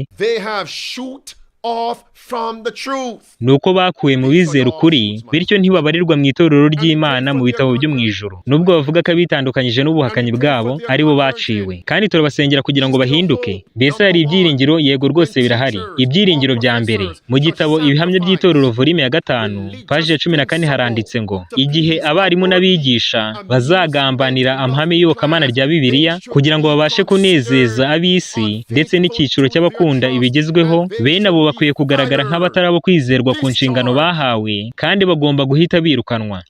Ni uko bakuwe mu bizera ukuri, bityo ntibabarirwa mu itorero ry'Imana mu bitabo byo mu ijuru, nubwo bavuga ko abitandukanyije n'ubuhakanyi bwabo ari bo baciwe. Kandi turabasengera kugira ngo bahinduke. Mbese hari ibyiringiro? Yego rwose birahari. Ibyiringiro bya mbere mu gitabo Ibihamya by'Itorero volume ya 5 page ya 14 haranditse ngo igihe abarimu n'abigisha bazagambanira amahame y'iyobokamana rya Bibiliya kugira ngo babashe kunezeza ab'isi ndetse n'icyiciro cy'abakunda ibigezweho, bene abo bakwiye kugaragara nk'abatari abo kwizerwa ku nshingano bahawe, kandi bagomba guhita birukanwa.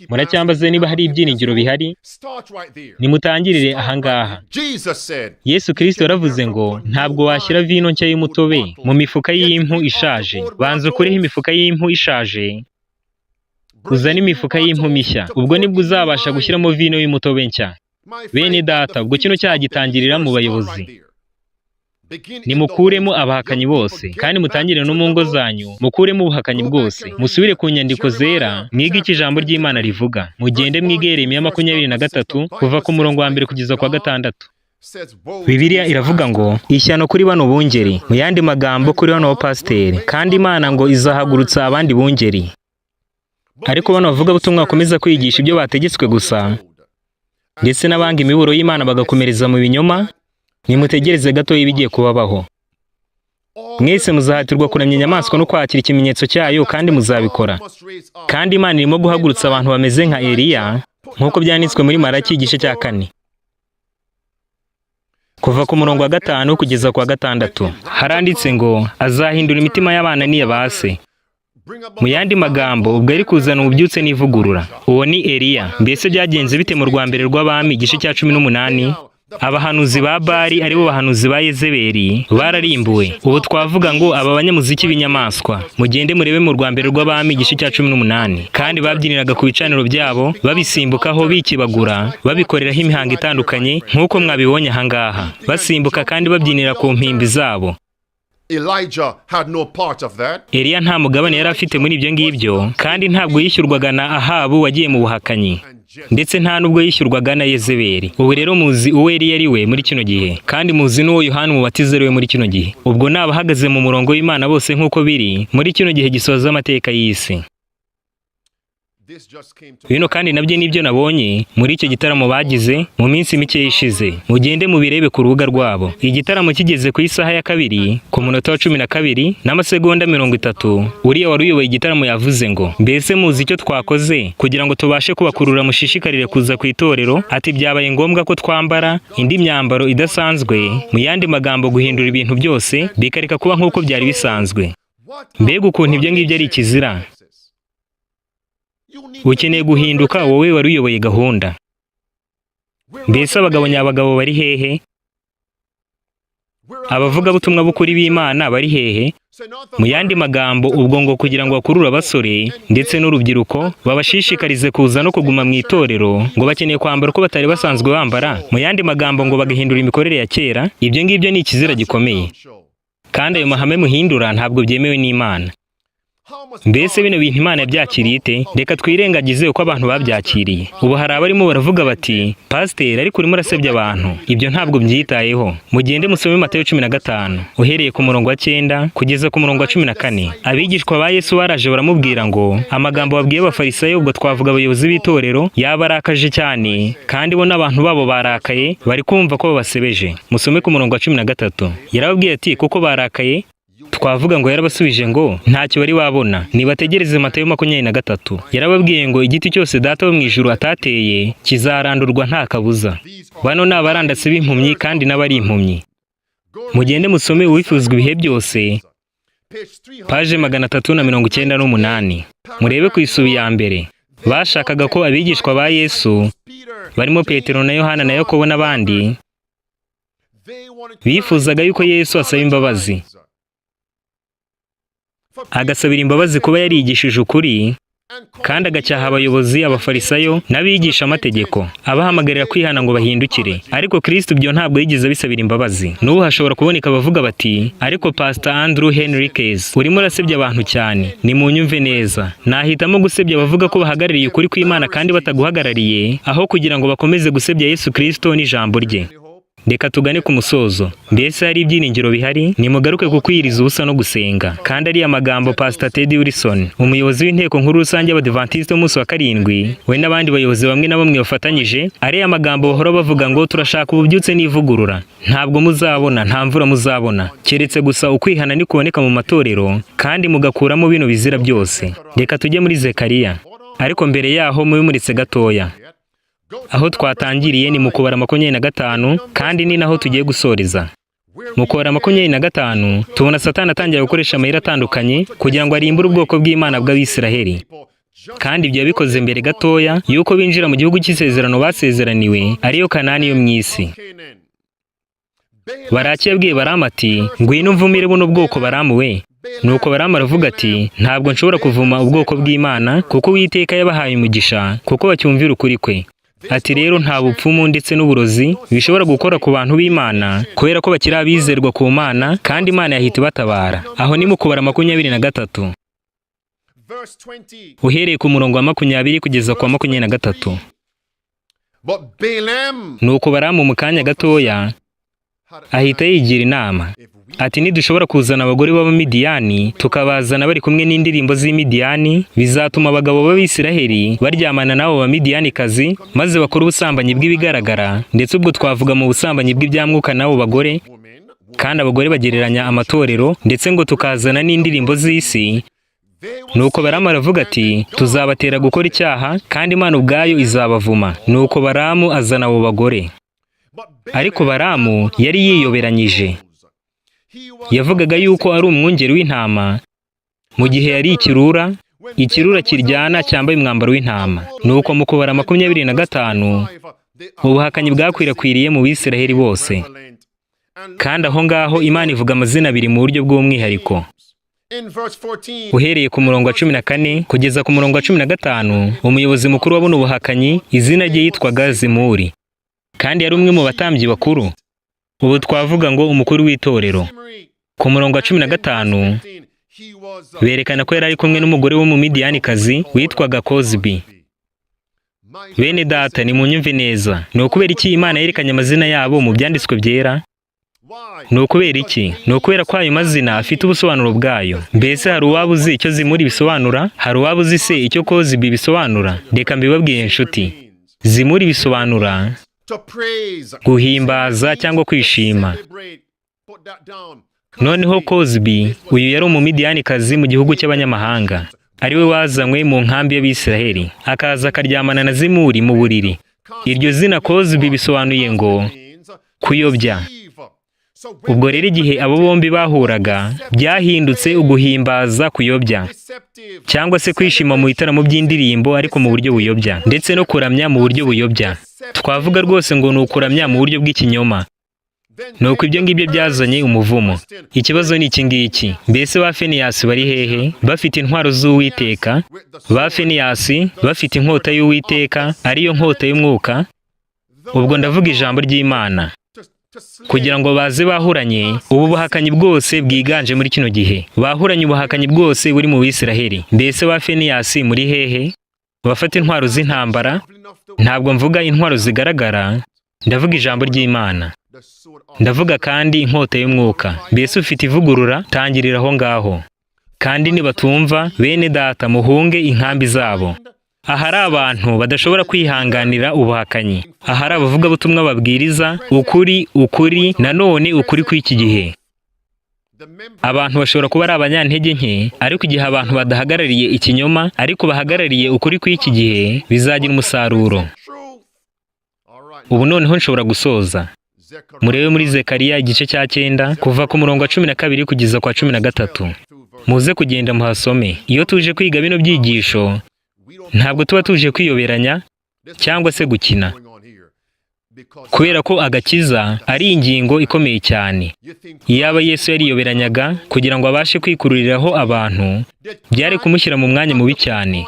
Muracyambaze niba hari ibyiringiro bihari? Nimutangirire ahangaha. Yesu Kristo yaravuze ngo ntabwo washyira vino nshya y'umutobe mu mifuka y'impu ishaje. Banza ukureho imifuka y'impu ishaje, uzane imifuka y'impu mishya, ubwo nibwo uzabasha gushyiramo vino y'umutobe nshya. Bene data, ubwo kino cyaha gitangirira mu bayobozi. Nimukuremo abahakanyi bose, kandi mutangire no mu ngo zanyu, mukuremo ubuhakanyi bwose. Musubire ku nyandiko zera, mwige icyo ijambo ry'Imana rivuga. Mugende mwige Yeremiya 23 kuva ku murongo wa 1 kugeza ku wa 6. Bibiliya iravuga ngo ishyano kuri bano bungeri, mu yandi magambo kuri bano bapasiteri, kandi Imana ngo izahagurutsa abandi bungeri. Ariko bano bavugabutumwa bakomeza kwigisha ibyo bategetswe gusa, ndetse n'abanga imiburo y'Imana bagakomereza mu binyoma. Nimutegereze gato ibigiye kubabaho. Mwese muzahatirwa kuramya inyamaswa no kwakira ikimenyetso cyayo, kandi muzabikora. Kandi Imana irimo guhagurutsa abantu bameze nka Eliya, nk'uko byanditswe muri Malaki igice cya 4, kuva ku murongo wa 5 kugeza ku wa 6. Haranditse ngo azahindura imitima y'abana n'iya ba se. Mu yandi magambo, ubwo ari kuzana ububyutse n'ivugurura. Uwo ni Eliya. Mbese byagenze bite mu rwa mbere rw'Abami igice cya 18? Abahanuzi ba Bali, aribo bahanuzi ba Yezebeli, bararimbuwe. Ubu twavuga ngo aba banyamuziki b'inyamaswa, mugende murebe mu rwa mbere rw'Abami igice cya 18. Kandi babyiniraga ku bicaniro byabo, babisimbukaho, bikibagura, babikoreraho imihango itandukanye nk'uko mwabibonye ahangaha, basimbuka kandi babyinira ku mpimbi zabo. Elijah had no part of that. Eliya nta mugabane yari afite muri ibyo ngibyo, kandi ntabwo yishyurwaga na Ahabu wagiye mu buhakanyi, ndetse nta nubwo yishyurwaga na Yezebeli. Ubu rero muzi uwo Eliya ari we muri kino gihe, kandi muzi n'uwo Yohana Umubatiza ari we muri kino gihe. Ubwo ni abahagaze mu murongo w'Imana bose nk'uko biri muri kino gihe gisoza amateka y'isi. This just came to Bino kandi nabyo nibyo nabonye muri icyo gitaramo bagize mu minsi mike ishize. Mugende mubirebe ku rubuga rwabo. Igitaramo kigeze ku isaha ya 2 ku munota wa 12 n'amasegonda 30, uriya wari uyoboye igitaramo yavuze ngo: "Mbese muzi icyo twakoze kugira ngo tubashe kubakurura mushishikarire kuza ku itorero?" Ati: "Byabaye ngombwa ko twambara indi myambaro idasanzwe." Mu yandi magambo, guhindura ibintu byose bikareka kuba nk'uko byari bisanzwe. Mbega ukuntu ibyo ngibyo ari ikizira! Ukeneye guhinduka, wowe wari uyoboye gahunda. Mbese abagabo nyabagabo bari hehe? Abavugabutumwa b'ukuri b'Imana bari hehe? Mu yandi magambo, ubwo ngo kugira ngo bakurure abasore ndetse n'urubyiruko, babashishikarize kuza no kuguma mu itorero, ngo bakeneye kwambara uko batari basanzwe bambara. Mu yandi magambo, ngo bagahindura imikorere ya kera. Ibyo ngibyo ni ikizira gikomeye, kandi ayo mahame muhindura ntabwo byemewe n'Imana. Mbese bino bintu Imana yabyakiriye ite? Reka twirengagize uko abantu babyakiriye. Ubu hari abarimo baravuga bati: "Pasiteri, ariko urimo urasebya abantu." Ibyo ntabwo mbyitayeho. Mugende musome Matayo 15, uhereye ku murongo wa 9 kugeza ku murongo wa 14. Abigishwa ba Yesu baraje baramubwira ngo amagambo babwiye Abafarisayo, ubwo twavuga abayobozi b'itorero, yabarakaje cyane, kandi bo n'abantu babo barakaye, bari kumva ko babasebeje. Musome ku murongo wa 13. Yarababwiye ati: "Kuko barakaye." Twavuga ngo yarabasubije ngo ntacyo bari babona, nibategereze. Matayo 23, yarababwiye ngo igiti cyose Data wo mu ijuru atateye kizarandurwa nta kabuza. Bano ni abarandatsi b'impumyi, kandi n'abari impumyi. Mugende musome Uwifuzwa ibihe byose, paje 398, murebe ku isubi ya mbere. Bashakaga ko abigishwa ba Yesu barimo Petero na Yohana na Yakobo n'abandi, bifuzaga yuko Yesu asaba imbabazi, agasabira imbabazi kuba yarigishije ukuri kandi agacyaha abayobozi, Abafarisayo n'abigisha amategeko, abahamagarira kwihana ngo bahindukire. Ariko Kristo ibyo ntabwo yigeze abisabira imbabazi. N'ubu hashobora kuboneka abavuga bati: "Ariko Pastor Andrew Henriquez, urimo urasebya abantu cyane." Nimunyumve neza, nahitamo gusebya abavuga ko bahagarariye ukuri kw'Imana kandi bataguhagarariye, aho kugira ngo bakomeze gusebya Yesu Kristo n'ijambo rye. Reka tugane ku musozo. Mbese hari ibyiringiro bihari? Nimugaruke ku kwiyiriza ubusa no gusenga. Kandi ariya magambo Pastor Ted Wilson, umuyobozi w'inteko nkuru rusange y'Abadivantisite b'umunsi wa karindwi, we n'abandi bayobozi bamwe na bamwe bafatanyije, ariya magambo bahora bavuga ngo turashaka ububyutse n'ivugurura, ntabwo muzabona, nta mvura muzabona, keretse gusa ukwihana nikuboneka mu matorero kandi mugakuramo bino bizira byose. Reka tujye muri Zekariya, ariko mbere yaho mubimuritse gatoya. Aho twatangiriye ni mu Kubara 25, kandi ni naho tugiye gusoreza. Mu Kubara 25 tubona Satani atangira gukoresha amayeri atandukanye kugira ngo arimbure ubwoko bw'Imana bw'Abisiraheli. Kandi ibyo yabikoze mbere gatoya y'uko binjira mu gihugu cy'isezerano basezeraniwe, ariyo Kanani yo mu isi. Baraki yabwiye Baramu ati: "Ngwino umvumire buno bwoko, Baramu we." Nuko Baramu aravuga ati: "Ntabwo nshobora kuvuma ubwoko bw'Imana, kuko Uwiteka yabahaye umugisha kuko bacyumvira ukuri kwe." Ati: "Rero nta bupfumu ndetse n'uburozi bishobora gukora ku bantu b'Imana, kubera ko bakiri abizerwa ku Mana, kandi Imana yahita ibatabara." Aho ni mu Kubara 23, uhereye ku murongo wa 20 kugeza ku wa 23. Nuko Baramu mu kanya gatoya ahita yigira inama ati: "Nidushobora kuzana abagore b'Abamidiyani, tukabazana bari kumwe n'indirimbo z'Imidiyani, bizatuma abagabo b'Abisiraheli baryamana n'abo Bamidiyanikazi, maze bakora ubusambanyi bw'ibigaragara, ndetse ubwo twavuga mu busambanyi bw'ibyamwuka n'abo bagore, Kandi abagore bagereranya amatorero, ndetse ngo tukazana n'indirimbo z'isi. Nuko Balamu aravuga ati tuzabatera gukora icyaha, kandi Imana ubwayo izabavuma. Nuko Balamu azana abo bagore. Ariko Balamu yari yiyoberanyije. Yavugaga yuko ari umwungeri w'intama, mu gihe yari ikirura, ikirura kiryana cyambaye umwambaro w'intama. Nuko mu Kubara 25, ubuhakanyi bwakwirakwiriye mu Bisiraheli bose. Kandi aho ngaho Imana ivuga amazina abiri mu buryo bw'umwihariko. In verse 14, Uhereye ku murongo wa 14 kugeza ku murongo wa 15, umuyobozi mukuru wa buno buhakanyi, izina rye yitwaga Zimuri, kandi yari umwe mu batambyi bakuru. Ubu twavuga ngo umukuru w'itorero. Ku murongo wa 15 berekana ko yari ari kumwe n'umugore w'Umumidiyanikazi witwaga Kozibi. Bene data, nimunyumve neza. Ni ukubera iki Imana yerekanye amazina yabo mu byanditswe byera? Ni ukubera iki? Ni ukubera ko ayo mazina afite ubusobanuro bwayo. Mbese hari uwaba uzi icyo Zimuri bisobanura? Hari uwaba uzi se icyo Kozibi bisobanura? Reka mbibabwire inshuti. Zimuri bisobanura to praise, guhimbaza cyangwa kwishima. celebrate. Put that down. Noneho Kozibi, uyu yari Umumidiyanikazi mu gihugu cy'abanyamahanga, ari we wazanywe mu nkambi y'Abisiraheli, akaza akaryamana na Zimuri mu buriri. Iryo zina Kozibi bisobanuye ngo kuyobya. Ubwo rero igihe abo bombi bahuraga, byahindutse uguhimbaza kuyobya, cyangwa se kwishima mu bitaramo by'indirimbo ariko mu buryo buyobya, ndetse no kuramya mu buryo buyobya. Twavuga rwose ngo ni ukuramya mu buryo bw'ikinyoma. Nuko ibyo ngibyo byazanye umuvumo. Ikibazo ni iki ngiki: mbese ba Feniyasi bari hehe? Bafite intwaro z'Uwiteka? Ba Feniyasi bafite inkota y'Uwiteka, ariyo nkota y'umwuka. Ubwo ndavuga ijambo ry'Imana, kugira ngo baze bahuranye ubu buhakanyi bwose bwiganje muri kino gihe. Bahuranye ubuhakanyi bwose buri mu Bisiraheli. Mbese ba Feniyasi muri hehe? Bafata intwaro z'intambara. Ntabwo mvuga intwaro zigaragara, ndavuga ijambo ry'Imana. Ndavuga kandi inkota y'umwuka. Mbese ufite ivugurura? Tangirira aho ngaho. Kandi nibatumva, bene data, muhunge inkambi zabo. Ahari abantu badashobora kwihanganira ubuhakanyi, ahari abavugabutumwa babwiriza ukuri, ukuri, nanone ukuri kw'iki gihe. Abantu bashobora kuba ari abanyantege nke, ariko igihe abantu badahagarariye ikinyoma, ariko bahagarariye ukuri kw'iki gihe, bizagira umusaruro. Ubu noneho nshobora gusoza. Murebe muri Zekariya igice cya 9, kuva ku murongo wa 12 kugeza kwa 13. Muze kugenda muhasome. Iyo tuje kwiga bino byigisho, ntabwo tuba tuje kwiyoberanya cyangwa se gukina, kubera ko agakiza ari ingingo ikomeye cyane. Iyaba Yesu yariyoberanyaga kugira ngo abashe kwikururiraho abantu, byari kumushyira mu mwanya mubi cyane.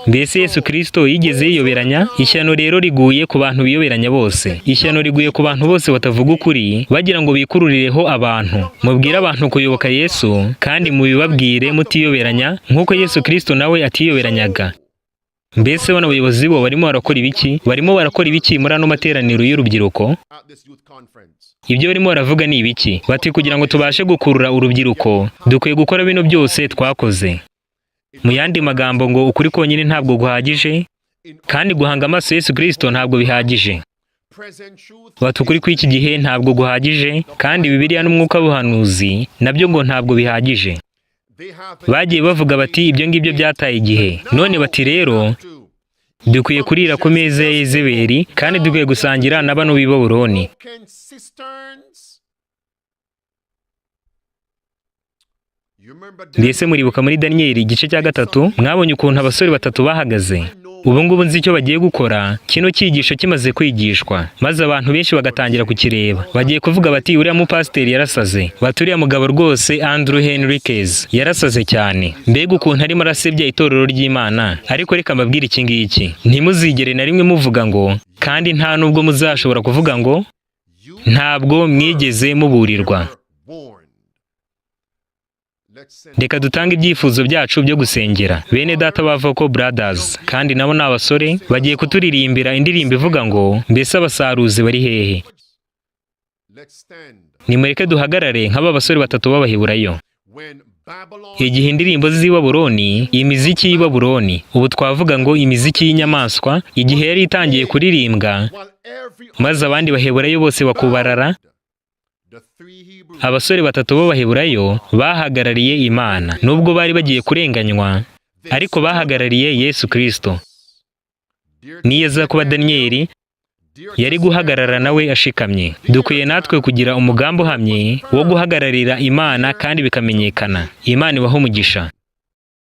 Mbese Yesu Kristo yigeze yiyoberanya? Ishyano rero riguye ku bantu biyoberanya bose. Ishyano riguye ku bantu bose batavuga ukuri, bagira ngo bikururireho abantu. Mubwire abantu kuyoboka Yesu, kandi mubibabwire mutiyoberanya, nk'uko Yesu Kristo nawe atiyoberanyaga. Mbese bano bayobozi bo barimo barakora ibiki? Barimo barakora ibiki muri ano materaniro y'urubyiruko? Ibyo barimo baravuga ni ibiki? Bati kugira ngo tubashe gukurura urubyiruko, dukwiye gukora bino byose twakoze. Mu yandi magambo ngo ukuri konyine ntabwo guhagije, kandi guhanga amaso Yesu Kristo ntabwo bihagije. Bati ukuri kw'iki gihe ntabwo guhagije, kandi Bibiliya n'umwuka w'ubuhanuzi nabyo ngo ntabwo bihagije. Bagiye bavuga bati ibyo ngibyo byataye igihe. None bati rero dukwiye kurira ku meza ya Yezebeli, kandi dukwiye gusangira na bano b'i Babuloni. Mbese muribuka muri Daniyeli igice cya 3, mwabonye ukuntu abasore batatu bahagaze. Ubu ngubu nzi icyo bagiye gukora, kino cyigisho kimaze kwigishwa, maze abantu benshi bagatangira kukireba. Bagiye kuvuga bati uriya mupasiteri yarasaze, bati uriya mugabo rwose Andrew Henriquez yarasaze cyane. Mbega ukuntu arimo arasebya itorero ry'Imana. Ariko reka mbabwire iki ngiki, ntimuzigere na rimwe muvuga ngo, kandi nta nubwo muzashobora kuvuga ngo ntabwo mwigeze muburirwa. Reka dutange ibyifuzo byacu byo gusengera. Bene data ba Vocal Brothers, kandi nabo ni abasore, bagiye kuturirimbira indirimbo ivuga ngo mbese abasaruzi bari hehe? Nimureke duhagarare nk'aba basore batatu b'Abaheburayo. Igihe indirimbo z'i Babuloni, imiziki y'i Babuloni, ubu twavuga ngo imiziki y'inyamaswa, igihe yari itangiye kuririmbwa, maze abandi Baheburayo bose bakubarara, The three Hebrews Abasore batatu b'Abaheburayo bahagarariye Imana nubwo bari bagiye kurenganywa, ariko bahagarariye Yesu Kristo. Dear Niyo aza kuba Daniyeli, dear yari guhagarara nawe ashikamye. Dukwiye natwe kugira umugambi uhamye wo guhagararira Imana kandi bikamenyekana. Imana ibahe umugisha.